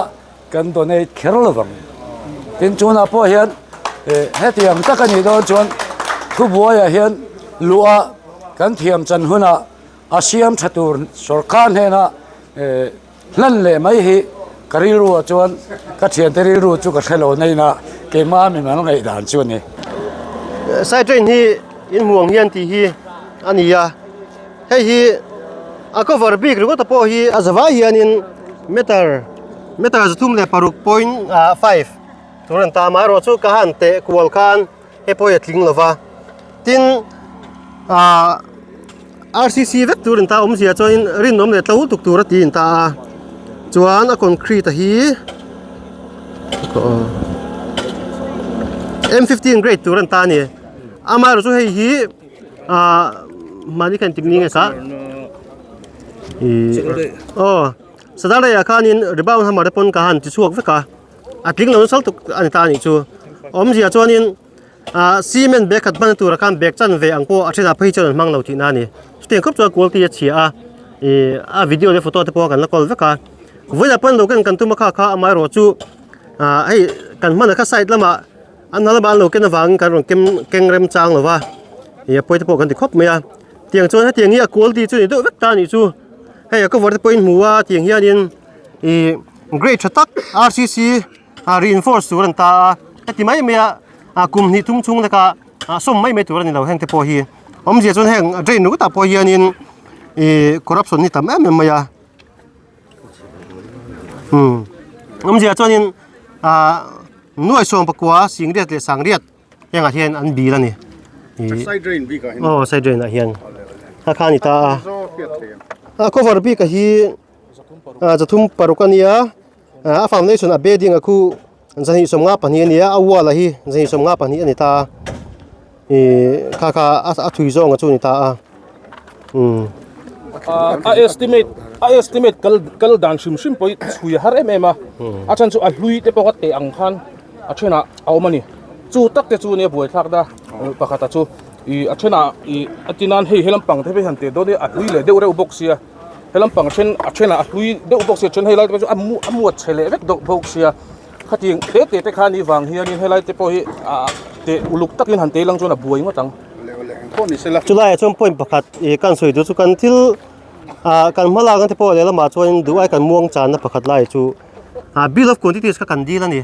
kan donate kher lo vang. Tin chunah pawh hian hetiang tak a nih dawn chuan thubuaiah hian luh a kan thiam chan hunah A siam tha tur sawrkar hnena hlan leh mai hi ka rilru ah chuan ka thiante rilru chu ka hre lo na ina keimah mi mal ngaihdan chu a ni. Side train hi in hmuh ang hian tih hi a ni a, hei hi a cover bik ringawt a pawh hi a zavai hianin meter meter 36 point 5 tur a ni ta a, amaherawhchu ka han teh kual khan hei pawh hi a tling lo va tin ah rcc vek tur in ta awmzia chuanin rinawm leh tlo tuk tur a ti in ta a chuan a concrete a hi m 15 grade tur an ta a ni amaherawhchu hei hi ah mahni khan tik ni nge kha ih aw sadar ah khanin rebound hammer te pawn ka han ti chhuak vek a. a tling lo nasa lutuk a ni ta a nih chu awmzia chuanin ah cement bag khat hman turah khan bag chanve ang pawh a thenah phei chuan an hmang lo tihna a ni chutiang khawp chuan quality a chhia a ih a video leh photo te pawh kan la kawl vek a vawiinah pawh an lo ken kan tum a kha kha amaherawh chu ah hei kan hman a kha side lamah an hna lamah an lo ken avangin kan rawn kem keng rem chang lo va ih a pawi te pawh kan ti khawp mai a tiang chuan hetiang hi a quality chu a ni deuh vek ta a nih chu hei a cover te pawhin hmu a tiang hianin ih Grade tha tak RCC ah reinforce tur an ta a heti mai mai a ah kum hnih thum chhung leka ah sawm mai mai tur a ni lo heng te pawh hi awmzia chuan heng drain ringawt ah pawh hianin ih corruption hi tam em em mai a umm awmzia chuanin ah nuai sawm pakua singriat leh sangriat hengah hian an bil a ni ih Side drain bik ah hian aw side drain ah hian kha kha a ni ta a a cover bik ah hi. 306 a nia a foundation a bedding a khu 254 a nia a wall a hi 252 a ni ta a. Ih kha kha a thui zawng a chu ni ta a umm. A estimate a estimate kal kal dan hrim hrim pawh hi chhui a har em em a a chhan chu a hlui te pawh kha teh ang khan a thenah a awm a ni chu tak te chu nia buaithlak na pakhat a chu ih a thenah ih a ti nan hei helam pang te phei han teh dawn hi a hlui leh deuh reuh bawk sia helam pang then a thenah a hlui deuh bawk sia then helai te pawh chu a mu a muat chhe leh vek deuh bawk sia. Khatiang te te te kha ni vang hianin helai te pawh hi ah teh uluk takin han tei lang chuan a buai ngawt ang. Chulaiah chuan point pakhat ih kan sawi duh chu kan thil ah kan hma lak ang te pawh lehlamah chuan duh ai kan muang channa pakhat lai chu ah bill of quantities kha kan dil a ni.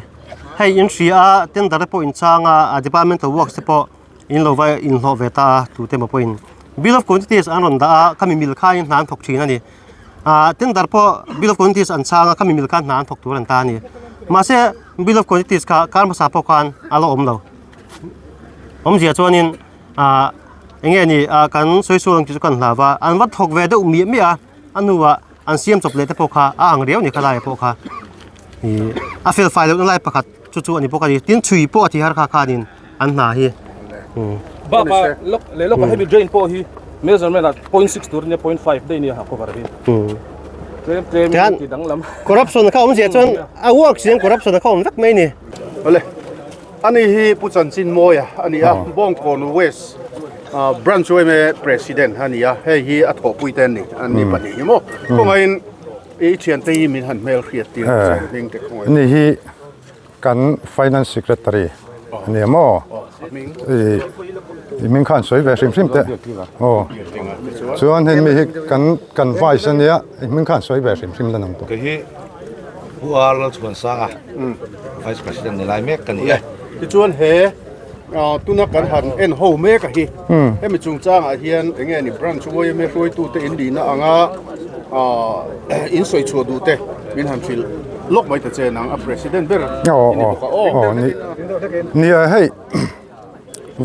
Hei in hria a tender te pawh in chang a ah departmental works te pawh in lo va inhlawh ve ta a tute emaw pawhin bill of quantities an rawn dah a khami mil khain hna an thawk thin a ni. Ah tender pawh bill of quantities an chhang a khami mil khan hna an thawk tur an ta a ni mahse bill of quantities kha kar hmasa pawh khan a la awm lo awmzia chuanin ah eng nge ni ah kan sawi sual ang tih chu kan hlau va an va thawk ve deuh miah miah a a hnuah an siam chawp leh te pawh kha a ang riau a ni khalai ah pawh kha ih a fel fai lohna lai pakhat chu chu a ni bawk a ni tin chhui pawh a ti har kha khanin an hna hi bakah lawk leh lawkah hemi drain pawh hi measurement ah 0.6 tur ania 0.5 daih nia cover hi tlem tlem in ti danglam corruption kha awmzia chuan a work siam corruption kha awm vek mai ni awle ani hi pu chanchin mawia ani a bawngkawn west branch yma president ani a hei hi a thawhpui te ani an ni pahnih hi maw khawngaihin i thiante hi min han hmel hriat tir hming te khawngaih ni hi Kan Finance Secretary a ni maw? I hming khan sawi ve hrim hrim teh. Aw. Chuan hei mi hi kan kan Vice a nia, i hming khan sawi ve hrim hrim la nang pawh. Kei hi Pu R Lalchhuansanga, Vice President ni lai mek ka ni e. Tichuan he tuna kan han en ho mek a hi, hemi chungchangah hian eng nge ni branch yma hruaitute in nihna anga in sawi chhuah duh te min han hrilh lawk mai ta che nang a president ber i ni bawk a aw. Ni a hei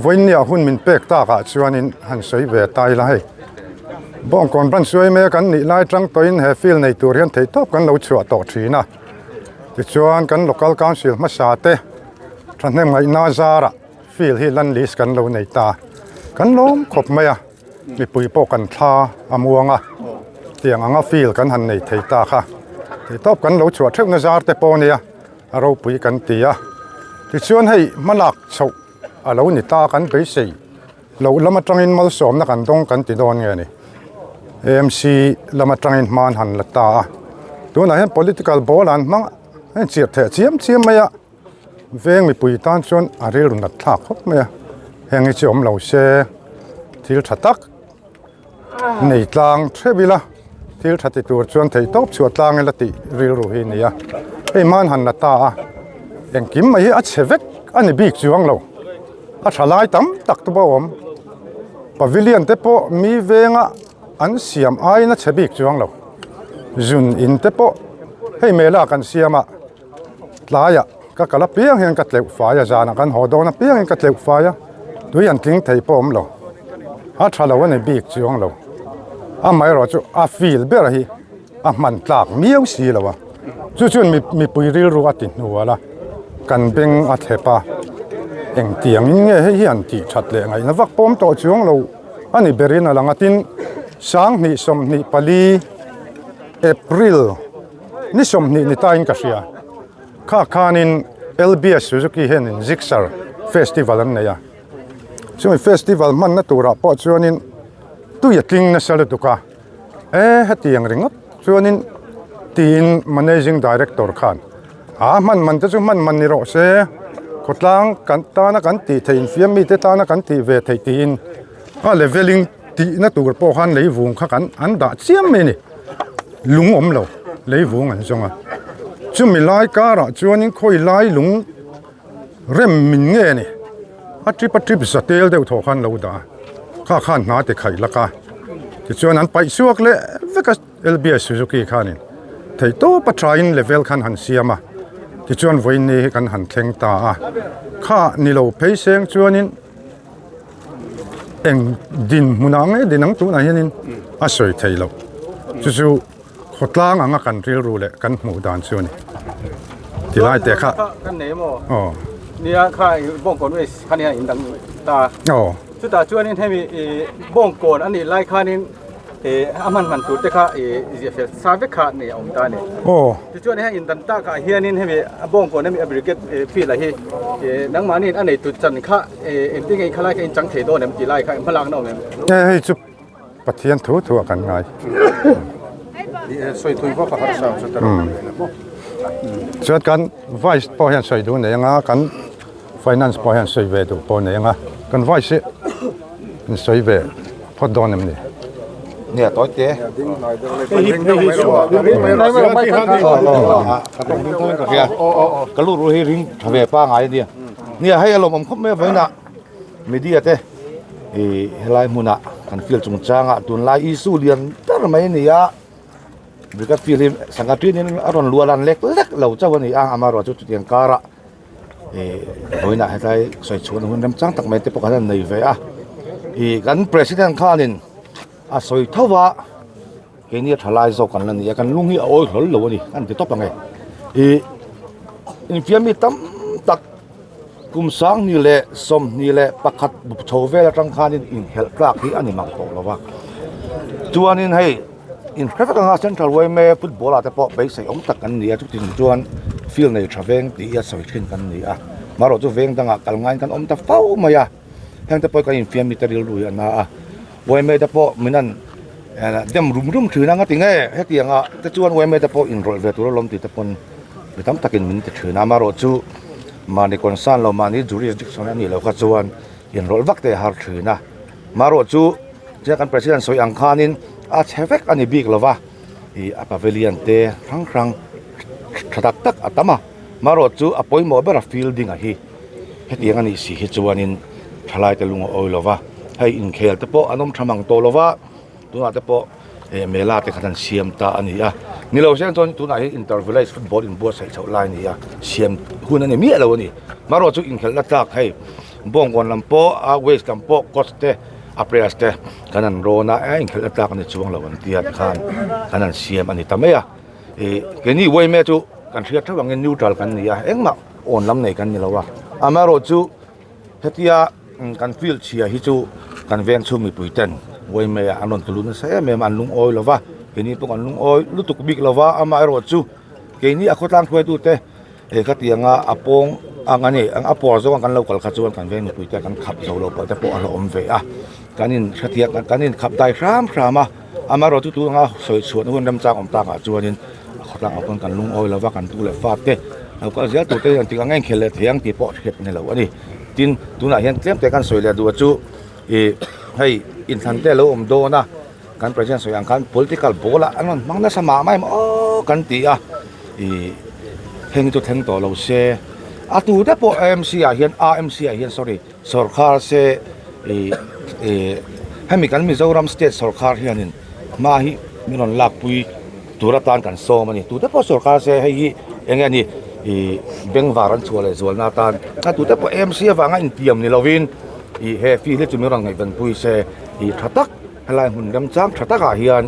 vawinia hun min pek takah chuanin han sawi ve ta ila hei Bawngkawn branch yma kan nih lai tang tawhin he field nei tur hian theihtawp kan lo chhuah tawh thin a tichuan kan local council hmasa te thahnem ngaihna zarah field hi land list kan lo nei ta kan lawm khawp mai a mipui pawh kan thla a muang a tiang anga field kan han nei thei ta kha theihtawp kan lo chhuah theuhna zar te pawh ania a ropui kan ti a tichuan hei hmalak chhoh a lo ni ta kan beisei loh lam atangin malsawmna kan dawng kan ti dawn nge ni AMC lam atangin hma an han la ta a tunah hian political ball an hmang a inchirh theh chiam chiam mai a. Veng mipui tan chuan a rilru nat thlak khawp mai a, heng hi chu awm lo se thil tha tak nei tlang theuh ila thil tha ti tur chuan thei tawp chhuah tlang ila tih rilru hi a ni a, hei hman han la ta a engkim mai hi a chhe vek a ni bik chuang lo a tha lai tam tak te pawh a awm pavilion te pawh mi venga an siam aiin a chhe bik chuang lo zun in te pawh hei mela kan siam a. Tlaiah ka kal apiang hian ka tleuh fai a, zanah kan haw dawn apiangin ka tleuh fai a, tui an tling thei pawh awm lo, a tha lo a ni bik chuang lo, amaherawh chu a feel ber hi a hman tlak miau si lo a, chu chuan mipui rilru a ti hnual a, kan beng a thlep a, engtiangin nge hei hi an tih that leh ngaihna vak pawm tawh chuang lo a ni berin a lang a, tin 20 24 April. Ni 20 ni tain ka hria. Kha khanin LBS Suzuki hianin Gixxer Festival an nei a. Chumi festival hmanna turah pawh chuanin tui a tling nasa lutuk a. E hetiang ringawt chuanin tiin Managing Director khan a hman man te chu hman man ni rawh se, khawtlang kan tana kan tih theih infiam mite tana kan tih ve theih tiin a leveling tihna tur pawh khan leivung kha kan an dah chiam mai a ni. Lung awm lo leivung an zawng a, chumi lai karah chuanin khawi lai lung rem min nge a ni, a trip a trip za tel deuh thawh khan lo dah a, kha khan hna ti khaih lak a, tichuan an paih chhuak leh vek a LBS Suzuki khanin theihtawp a thain level khan han siam a, tichuan vawiin hi kan han thleng ta a, kha ni lo phei seng chuanin. Eng dinhmunah nge din ang tunah hianin a sawi thei lo. Chu chu khawtlang anga kan rilru leh kan hmuh dan chu a ni. Tilai te kha. Kan nei maw? Aw. Nia kha bawngkawn waste kha nia in dang. ta. Chutah chuanin hemi Bawngkawn a nih lai khanin a hman hman tur te kha ziah fel sa vek kha nei a awm ta a ni. Tichuan heng indan takah hianin hemi Bawngkawn hemi a brigade field ah hi nangmahniin a neitu chan kha engtin nge khalai kha in chang thei dawn em tih lai kha hmalakna awm em? Hei chu Pathian thu thu a kan ngai. Sawi thui vak a harsa ang chu ta rawh. Chuan kan vice pawh hian sawi duh nei anga kan finance pawh hian sawi ve duh pawh nei anga kan vice hi in sawi ve phawt dawn em ni? Nia tawi te. Ka lut ru hi ring tha ve pa ngai ania. Nia hei a lawmawm khawp mai a vawiinah. Media te ih helai hmunah kan field chungchangah tunlai issue lian ber mai a ni a brigade field hi sangha ṭinin a rawn luah lan lek lek lo chauh a ni a amaherawhchu chutiang karah ih vawiinah hetlai sawi chhuahna hun remchang tak mai te pawh kan han nei ve a ih kan president khanin a sawi tho va keini a tha lai zawk kan la ni a kan lung hi a awi hlawl lo a ni an ti tawp ang e ih infiam mi tam tak. Kum 2021 chho vel atang khanin inkhelh tlak hi a ni mang tawh lo va. Chuanin hei inhre vek anga Central yma football ah te pawh beisei awm tak kan ni a, chutin chuan field nei tha veng tih hi a sawi thin kan ni a. Marawh chu veng dangah kal ngaiin kan awm ta fo mai a, heng te pawh hi kan infiam mite rilru hi a na a. Yma te pawh min an dem rum rum thin a, ngati nge hetiang ah te chuan yma te pawh inrawlh ve tur alawm tih te pawn mi tam takin min ti thin a, amaherawh chu mahni concern lo mahni jurisdiction a nih loh kha chuan inrawlh vak te a har thin a, amaherawh chu chiang kan president sawi ang khanin a chhe vek a ni bik lo va, ih a pavilion te hrang hrang tha tak tak a tam a, amaherawh chu a pawimawh ber a fielding a hi hetiang a nih si hi chuanin thalai te lung a awi lo va, hei inkhel te pawh an awm tha mang tawh lo va. Tunah te pawh eh mela te khan an siam ta a ni a, ni lo siang chuan tunah hian inter village football inbuatsaih chhoh lai a ni a, siam hun a ni miah lo a ni. Marawh chu inkhelhna tlak hei Bawngkawn lam pawh a waste lam pawh coach te a players te kan han rawn a, eh inkhelhna tlak a ni chuang lo an tia tikhan kan han siam a ni ta mai a. Ih keini yma chu kan hriat theuh angin neutral kan ni a, engmah awn lam nei kan ni lo a, amaherawh chu Hetia kan field chhia hi chu kan veng chhung mipui ten Uaimei ah an rawn tlu nasa em em a, an lungawi lo va, keini pawh kan lungawi lutuk bik lo va, amaherawh chu keini a khawtlang hruaitu te he khatianga a pawng ang a ni, a pawr zawng a kan lo kal kha chuan kan veng mipui te kan khap zo lo pawh te pawh a hlauhawm ve a, kan in hrethiam kan in khap dai hram hram a, amaherawh chu tunga sawi chhuahna hun remchang awm takah chuanin A khawtlang ah pawn kan lungawi lova kan tu leh fa te lo kal zel tur te hian engtik ang nge inkhel leh thei ang tih pawh hriat a ni lo a ni. Tin, tunah hian tlem te kan sawi leh duh a chu ih hei inthlan te a lo awm dawn a, kan president sawi ang khan political ball ah an rawn hmang nasa mah mah em aw kan ti a, ih heng hi chu thleng tawh lo se a tu te pawh AMC ah hian AMC ah hian sorry sawrkhar se ih ih hemi kan Mizoram state sawrkhar hianin hma hi min rawn lakpui. Tur atan kan sawm a ni. Tute pawh sorkar se hei hi eng nge ni ih bengvar an chhuah leh zualna atan a tute pawh AMC avanga intiam ni lovin ih he field hi chu min rawn ngaihvenpui se ih tha tak helai hmun remchang tha takah hian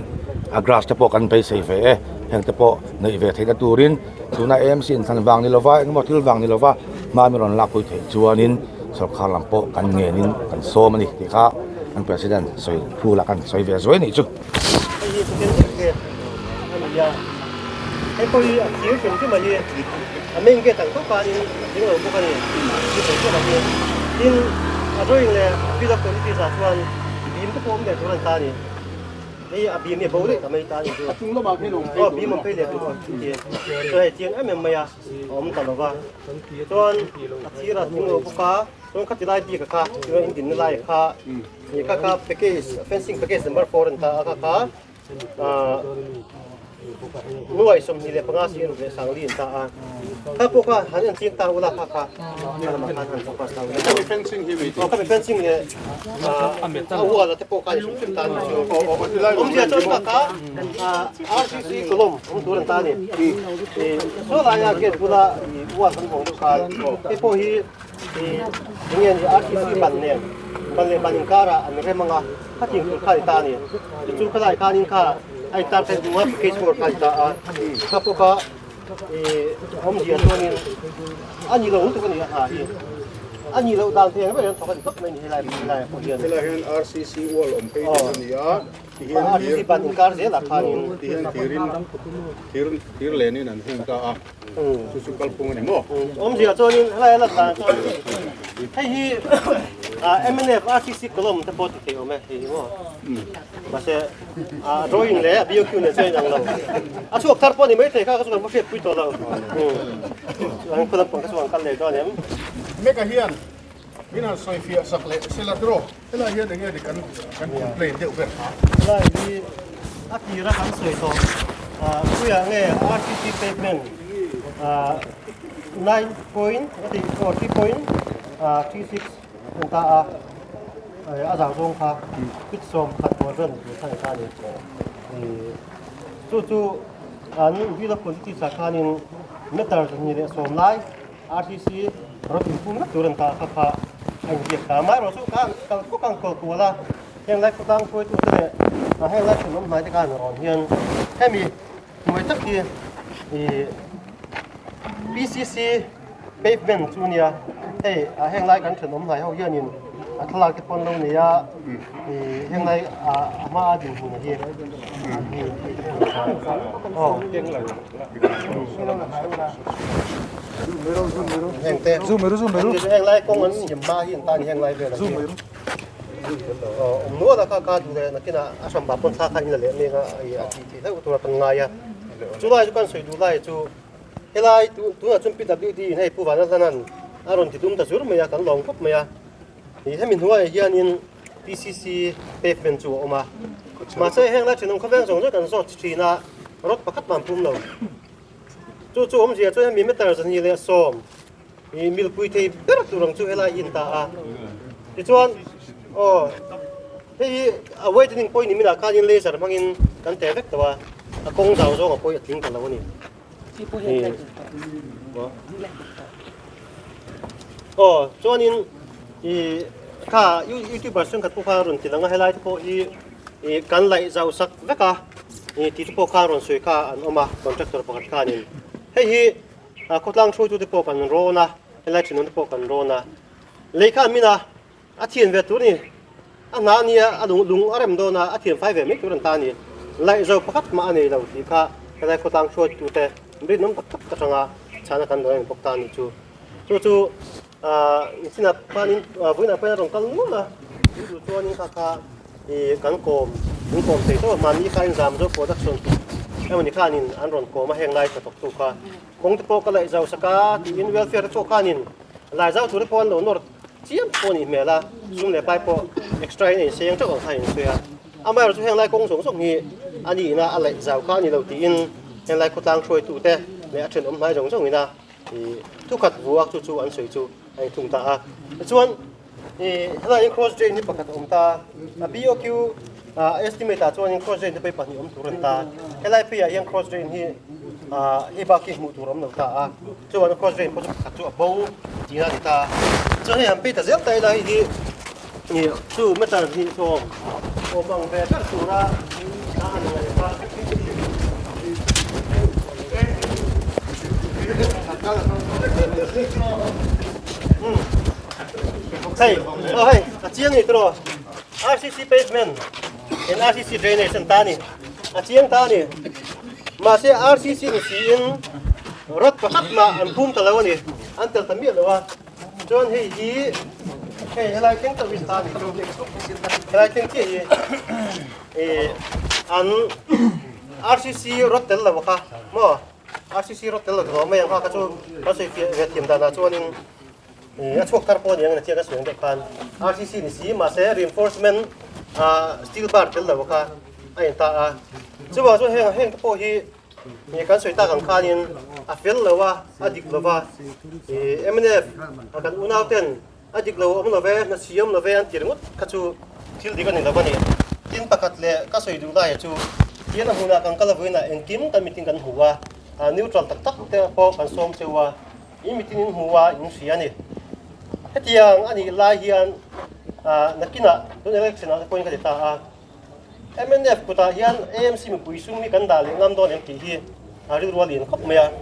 a grass te pawh kan beisei ve e. Heng te pawh neih ve theihna turin tuna AMC inthlan vang ni lova engemaw thil vang ni lova hma min rawn lakpui theih chuanin sorkar lam pawh kan ngenin kan sawm a ni tih kha kan president sawi thu lah kan sawi ve zuai a nih chu. Hei hi second gate a ni a, hei pawh hi a thir hrim hrim a hi a main gate ang tawk khanin a tling lo bawk a ni tih sawi chiah lo hi. Tin, a drawing leh bill of quantities ah chuan beam te pawh awm leh tur a ni ta a ni. Hei a beam hi a bo daih ta mai ta a ni chu. Aw beam awm phei leh tur a ni. Chuan hei chiang em em mai a a awm ta lo va. Chuan a thir a tling lo bawk a, chuan khati lai bik a kha chuan in dinna lai kha Ni kha kha package fencing package number 4 an ta a kha kha nuai 25 si ruk leh sangli an ta a kha pawh kha han en chiang ta ula kha kha kha lamah khan han focus ta ula khami fencing hi mi aw khami fencing leh a wall te pawh kha ni hrim hrim ta ni chu awmzia chuan kha kha RCC column awm tur an ta ni saw laia gate bula wall kan hawng deuh khan hei pawh hi Ih enge ni RCC ban nen ban leh ban inkarah an rem anga khatin tur kha a ni ta a ni. Tichuan khalai khanin kha a intar theih hnu a package board kha a ni ta a, kha pawh kha ih awmzia chuanin a ni lo lutuk a ni a ha hi. A nih loh dan thei ang ber an thawk a ni tawp mai ni helai helai ah pawh hian. Helai hian RCC wall awm phei tur a ni a, tihian RCC ban inkar zelah khanin tihian thirin thir thir lenin an hung ta a, chu chu kalphung a ni maw? Awmzia chuanin helai a lan dan chuan hei hi mnf RCC column te pawh ti thei awm e hei hi maw? Mahse a drawing leh a BOQ nen chuan a inang lo. A chhuak thar pawh a ni maithei kha ka chu kan va hriatpui tawh lo. Chuan khaw lampang kha chu an kal leh dawn em? Meka hian min han sawi fiah sak leh sela draw helai hian enge ni kan kan complain deuh ber kha. Helai hi a tira kan sawi tawh puiah nge RCC pavement 9 point 3.36 an ta a. A zau zawng kha fit 11 quadrant tur kha ni ta a ni. Chu chu an bill of quantities ah khanin meter 210 lai RCC rawt inpum vek tur an ta kha kha a inziak ta. Amaherawh chu kha kal kawk ang kual kual a, heng lai khawtlang hruaitute leh heng lai thenawm hnai te khan rawn hian hemi hnuai tak hi PCC pavement chu nia hei ah heng lai kan thenawm hnai ho hianin a thlalak te pawh an lo nei a ih heng lai ah a hma a dinhmun hi aw heng te heng lai kawng an siam hma hi an tan heng lai vel ang hi awm nual a kha kha duh leh nakinah a hran pah pawn thla kha in la leh mek a a tih theih hlauh tura kan ngai a chu lai chu kan sawi duh lai chu helai tunah chuan PWD in hei Pu Vanlalhlana'n a rawn ti dum ta zur mai a kan lawm khawp mai a ih hemi hnuaiah hianin PCC pavement chu a awm a mahse heng lai thenawm khawveng zawng zawng kan zawt thin a rod pakhat mah an pum lo chu chu awmzia chuan hemi meter 210 Ih milpui thei ber tur ang chu helai hi an ta a, tichuan aw hei hi a whitening pawh ni minah khanin laser hmangin kan teh vek tawh a, a kawng zau zawng a pawi a tling ta lo a ni. Aw chuanin ih kha youtuber chhungkhat pawh kha rawn ti lang a helai te pawh hi ih kan laih zau sak vek a ih tih te pawh kha rawn sawi kha an awm a contractor pakhat khanin hei hi. A khawtlang hruaitute pawh kan rawn a, helai thinawmte pawh kan rawn a. Lei kha a min a, a thian ve tur a ni. A hna a nia, a lung lung a rem dawn a, a thian fai ve mai tur an ta a ni. Laih zo pakhat mah a nei lo tih kha helai khawtlang hruaitute rinawm tak tak atanga chhana kan dawn a ni bawk ta a ni chu. Chu chu Nichinah khanin vawiinah pawhin a rawn kal nual a, in duh chuanin kha kha ih kan kawm in kawm thei tawp a, mahni kha in zam zo production tih emawni khanin an rawn kawm a heng lai hnathawk tu kha kawng te pawh ka laih zau sak a tiin welfare te pawh khanin lai zau tur te pawh an lo nawr chiam pawh a nih hmel a, sum leh pai pawh extra in a inseng teuh ang kha a insawi a, amaherawhchu heng lai kawng zawng zawng hi a niin a a laih zau kha a ni lo tiin heng lai khawtlang hruaitu te leh a thenawm hnai zawng zawngin a. Thukhat vuak chu chu an sawi chu a inthung ta a. Tichuan helaiin cross drain hi pakhat a awm ta a, BOQ estimate ah chuanin cross drain te pawh hi pahnih awm tur a ni ta. Helai pheiah hian cross drain hi hei bak hi hmuh tur a awm lo ta a, chuan cross drain pawh chu pakhat chu a bo tihna a ni ta. Chuan hei han phei ta zel ta ila hei hi chu meter hnih sawm awm ang ve ber tura a han ngaih kha. Hei, oh hei, a chiang ni tiraw? RCC pavement in RCC drainage an ta ni. A chiang ta ni. Mahse RCC ni siin rod pakhat mah an phum ta lo a ni. An tel ta miah lo a. Chuan hei hi hei helai thleng chauh hi ta ni chu. Helai thleng chiah hi eh an RCC rod tel lo kha maw? RCC rod tel lo tawh mai ang kha kha chu kan sawi fiah ve thiam danah chuanin a chhuak thar pawh a ni ang tia ka sawi ang deuh khan RCC ni si mahse reinforcement steel bar tel lo kha a in ta a. Chuvang chuan heng heng te pawh hi kan sawi tak ang khanin a fel lo a, a dik lo va, mnf kan unau ten A dik lo awm lo ve, hna si awm lo ve an ti ringawt kha chu thil dik a ni lo a ni. Tin pakhat leh ka sawi duh laia chu tian a hmunah kan kal avuinah engkim kan mitin kan hmu a, neutral tak tak te pawh kan sawm cheu a, in mitin in hmu a, in hria a ni. Hetiang a nih lai hian nakinah tun election ah te pawhin ka ti ta a, Mnf kutah hian AMC mipui sum hi kan dah leh ngam dawn em tih hi a rilru a lian khawp mai a.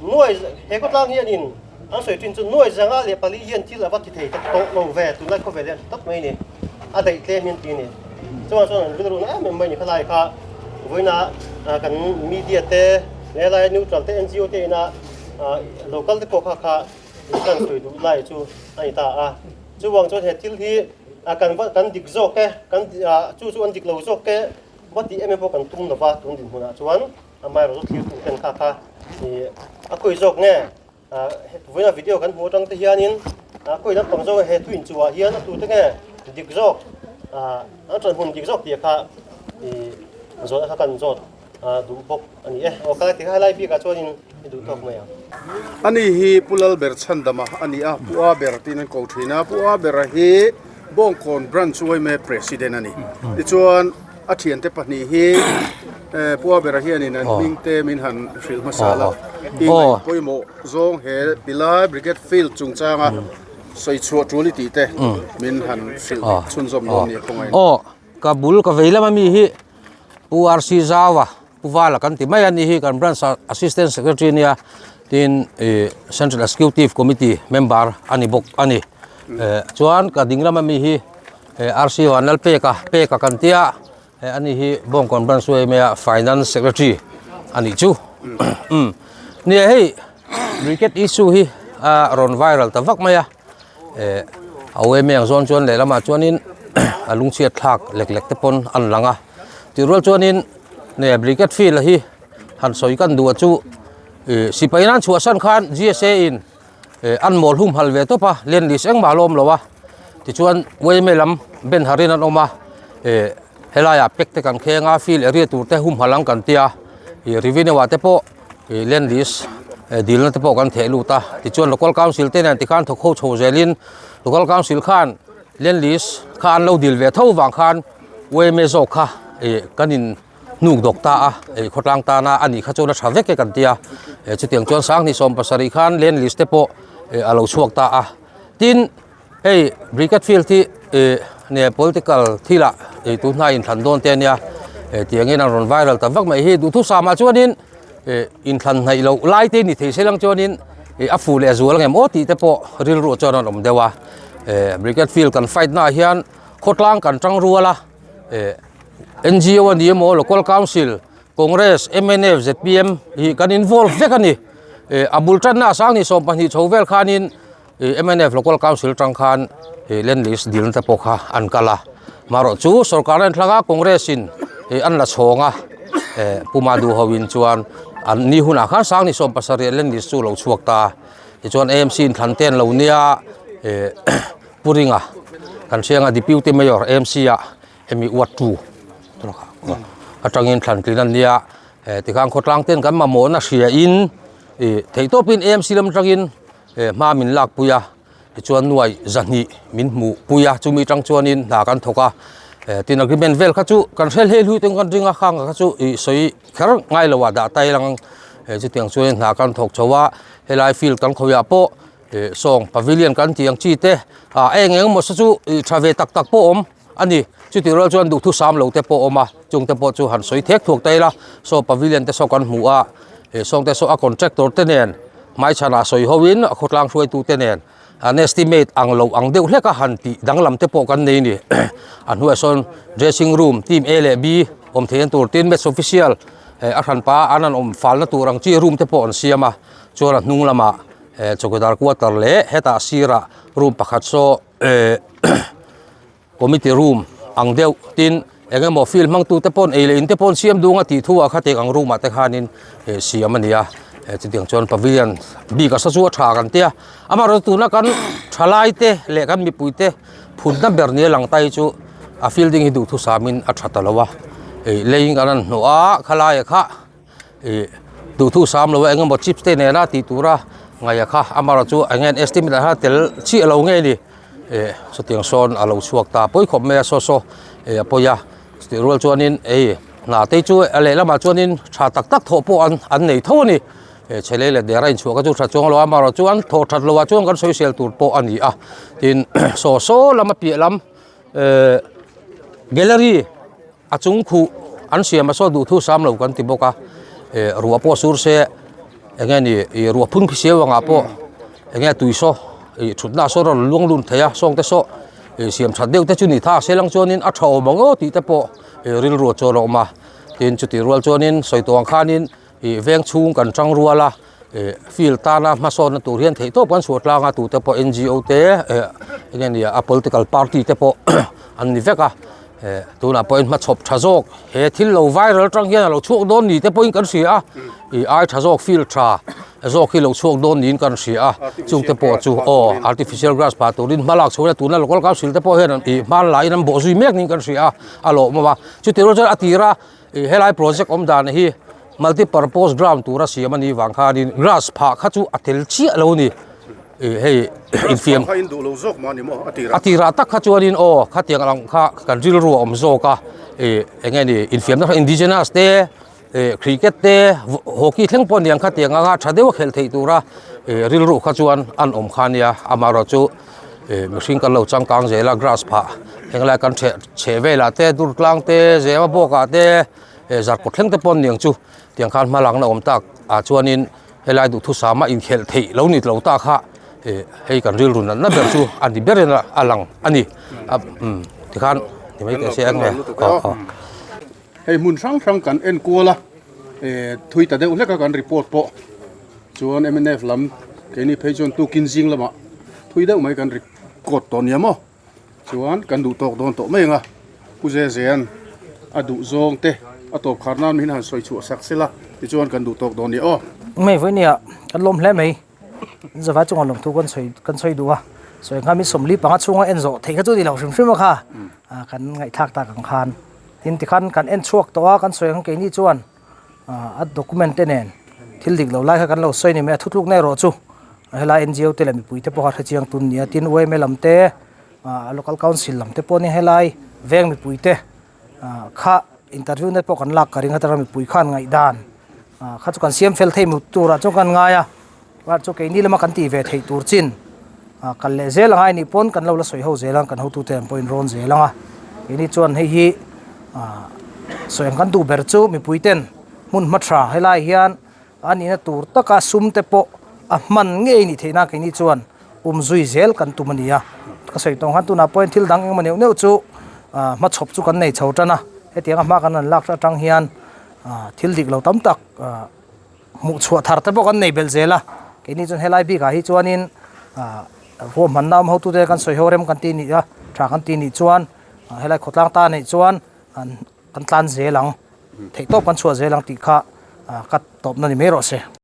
Nuai he khawtlang hianin. An sawi thin chu nuai 104 hian thil a va ti thei tak tawh lo ve, tunlai khawvel hian a tha tak mai a ni, a daih tlem hian ti a ni. Chuvang chuan an rilru na em em mai a ni khalai kha vawiina kan media te leh helai neutral te NGO te ina local te pawh kha kha kan sawi duh lai chu a ni ta a. Chuvang chuan he thil hi kan va kan dik zawk e, kan chu chu an dik lo zawk e va tih em em pawh kan tum lova tun dinhmunah chuan amaherawhchu thlir tu ten kha kha a kawi zawk nge. Vawiina video kan hmuh atang te hianin kawi lampang zawk he thu inchuhah hian a tute nge dik zawk an ṭan hmun dik zawk tih kha zawhna kha kan zawt duh bawk a ni e. Aw khalai tikha helai bikah chuanin i duh tawk mai ang. Ani hi Pu Lalber Chhandama a ni a, Pu A Ber tiin an ko thin a. Pu A Bera hi Bawngkawn Branch yma President a ni. Tichuan A thiante pahnih hi Pu Abera hianin an hming te min han hrilh hmasa la. I ngaih pawimawh zawng he Pilai Brigade Field chungchanga sawi chhuah tul i tih te min han hrilh chhunzawm dawn nia khawngaih. Aw, ka bul ka vei lama mi hi Pu RC Zaua, Pu Vala kan ti mai a ni hi kan Branch Assistant Secretary nia tin Central Executive Committee member a ni bawk a ni. Chuan ka ding lama mi hi He RC Vanlal Peka, Peka kan tia, he ani hi Bawngkawn Branch yma a Finance Secretary a nih chu. Umm. Nia hei Brigade issue hi a rawn viral ta vak mai a, eh a yma ang zawn chuan lehlamah chuanin a lungchhiat thlak lek lek te pawn an lang a. Tih rual chuanin nia Brigade field hi han sawi kan duh a chu ih sipai nan chhuahsan khan GSA in An mawl hum hal ve tawp a, len list engmah a la awm lo a, tichuan yma lam ben harin an awm a, eh helaiah pack te kan kheng a, field area tur te hum hal ang kan tia, ih revenue ah te pawh ih land list dilna te pawh kan theh lut a, tichuan local council te nen tikhan thawk ho chho zelin local council khan land list kha an lo dil ve tho vang khan yma zawk kha ih kan in. hnuk dawk ta a, ei khawtlang tana a nih kha chuan a tha vek e kan ti a, chutiang chuan sanghnih 70 khan land list te pawh a lo chhuak ta a, tin hei brigade field hi nge political thilah ei tun hna inthlan dawn te ania tiangin an rawn viral ta vak mai hi duhthusam ah chuanin inthlan hnaih loh lai te ni thei se lang chuanin a fuh leh zual ang em aw tih te pawh rilru chuan an awm deuh a, brigade field kan fight naah hian khawtlang kan tang rual a. NGO a ni emaw Local Council, Congress, mnf, zpm hi kan involve vek a ni. A bul tanna a sang ni 12 chho vel khanin mnf Local Council tang khan land list dilna te pawh kha an kal a. Marawh chu sorkar a inthlak a, Congress in an la chhawng a, Pu Madhu ho in chuan an ni hunah khan sang ni 17 land list chu lo chhuak ta. Tichuan AMC inthlan te an lo nia. Pu Ringa kan hriang a Deputy Mayor AMC ah hemi Ward 2 atangin thlan tlin an nia tikhan khawtlang ten kan mamawhna hria in ih theih tawpin AMC lam atangin hma min lak pui a tichuan nuai 200 min hmuh pui a chumi atang chuanin hna kan thawk a tin agreement vel kha chu kan hre hlei hlui ten kan ring a khang kha chu ih sawi kher ngai lo ah dah tai lang chutiang chuanin hna kan thawk chho a helai field kan khawiah pawh Ih sawng pavilion kan tih ang chi te ah eng eng emaw saw chu ih tha ve tak tak pawh awm a ni chutih rual chuan duhthusam lo te pawh awm a chung te pawh chu han sawi thek thuak ta ila saw pavilion te saw kan hmuh a ih sawng te saw a contractor te nen hmaichhanah sawi ho in a khawtlang hruaitu te nen an estimate ang lo ang deuh hlek a han tih danglam te pawh kan nei a ni a hnuaiah sawn dressing room team A leh B awm theih an tur tin match official eh a hranpa an an awm falna tur ang chi room te pawh an siam a chuan a hnung lamah. Eh chawkidar quarter leh hetah sirah room pakhat saw eh committee room ang deuh tin eng emaw field hmang tu te pawn ei leh in te pawn siam dung a tih thu ah kha tiang ang room ah te khanin eh siam a ni a eh chutiang chuan pavilion bik a sa chu a tha kan tia amaherawhchu tuna kan thalai te leh kan mipui te phutna ber nia lang ta hi chu a fielding hi duhthusam in a tha ta lo a ih leiin kan han hnawh a khalai ah kha. Ih duhthu sam lo a eng emaw chips te nena tih tura ngaih a kha amaherawh chu eng nge an estimate ah khan tel chiah lo nge ni ih chutiang sawn a lo chhuak ta pawi khawp mai a saw saw ih a pawi a chutih rual chuanin ei hna te chu a lehlamah chuanin tha tak tak thawh pawh an an nei tho a ni ih chhe lei leh der a inchhuah kha chu tha chuang lo a amaherawh chu an thawh that loh ah chuan kan sawisel tur pawh a ni a tin saw saw lama piah lam ehh gallery. A chung khuh an siam a saw duh thu sam lo kan ti bawk a eh ruah pawh sur se eng nge ni ih ruah phun khi siau angah pawh Enge tui saw ih thutna saw rawn luang lun thei a sawng te saw ih siam that deuh te chu ni tha se lang chuanin a tha awm ang aw tih te pawh ih rilru a chuan a awm a tin chutih rual chuanin sawi tawh ang khanin ih veng chhung kan tang rual a ih field tana hmasawnna tur hian theih tawp kan chhuah tlang a tute pawh N G O te eh enge nia a political party te pawh an ni vek a. Eh tunah pawhin hmachhawp tha zawk he thil lo viral atang hian a lo chhuak dawn ni te pawhin kan hria a ih ai tha zawk field tha zawk hi lo chhuak dawn niin kan hria a chungte pawh chu aw artificial grass phah turin hma lak chhuah tuna local council te pawh hian ih hma laiin an bawh zui mek niin kan hria a a lawmawm a chutih rual chuan a tira ih helai project awm dan hi multi purpose ground tura siam a nih vang khanin grass phah kha chu a tel chiah lo a ni. Ih hei infiam a tirah tak kha chuanin aw khatiang ang kha kan rilru a awm zawk a ih eng nge ni infiamna kha indigenous te ih cricket te hockey thleng pawh aniang khatiang anga tha deuha khelh theih tura ih rilru kha chuan an awm kha ania amaherawhchu ih mihring kan lo changkang zel a grass phah henglai kan chheh chheh velah te durtlang te zema bawkah te ih zarkawt thleng te pawh aniang chu tiang khan hma lakna awm tak ah chuanin. Helai duhthusama inkhelh theih lo ni lo ta kha hei kan rilru natna ber chu a ni berin a lang a ni. Tikhan ti mai teh se ang nge. Hei hmun hrang hrang kan en kual a, thui ta deuh hlek a kan report pawh chuan mnf lam keini phei chuan tukin zing lamah thui deuh mai kan record tawh nia maw. Chuan kan duh tawk dawn tawh mai ang a, Pu Zezean a duh zawng te a tawp khar nan min han sawi chhuah sak sela tichuan kan duh tawk dawn nia aw. Hmei vawi nia kan lawm hle mai, zavai chunga lawmthu kan sawi kan sawi duh a, sawi ang khan min 45 chhunga en zawh theih kha chu ni lo hrim hrim a kha kan ngaihthlak tak ang khan tin tikhan kan en chhuak tawh a kan sawi ang keini chuan a document te nen thil dik lo lai kha kan lo sawi ni mai a thutlukna erawh chu helai N G O te leh mipui te pawh kha hrechiang tun nia tin U M A lam te ah local council lam te pawh nia helai veng mipui te ah kha interview na pawh kan lak ka ring atanga mipui khan ngaihdan ah kha chu kan siam fel thei mut turah chuan kan ngai a chuan chu keini lama kan tih ve theih tur chin ah kal leh zel angai nih pawn kan lo la sawi ho zel ang kan hotute an pawhin rawn zel ang a keini chuan hei hi ah sawi ang kan duh ber chu mipui ten hmun hma tha helai hian A nihna tur taka sum te pawh a hman ngei nih theihna keini chuan um zui zel kan tum a ni a. Ka sawi tawng khan tunah pawhin thil dang engemaw neuh neuh chu hmachhawp chu kan nei chho tan a. Hetianga hma kan han lak atang hian thil dik lo tam tak hmuh chhuah thar te pawh kan nei belh zel a. Keini chuan helai bikah hi chuanin ruahmanna awm hotute kan sawi ho rem kan tih nih a, tha kan tih nih chuan helai khawtlang ta neih chuan kan tlan zel ang. Theihtawp kan chhuah zel ang tih kha ka tawpna ni mai rawh se.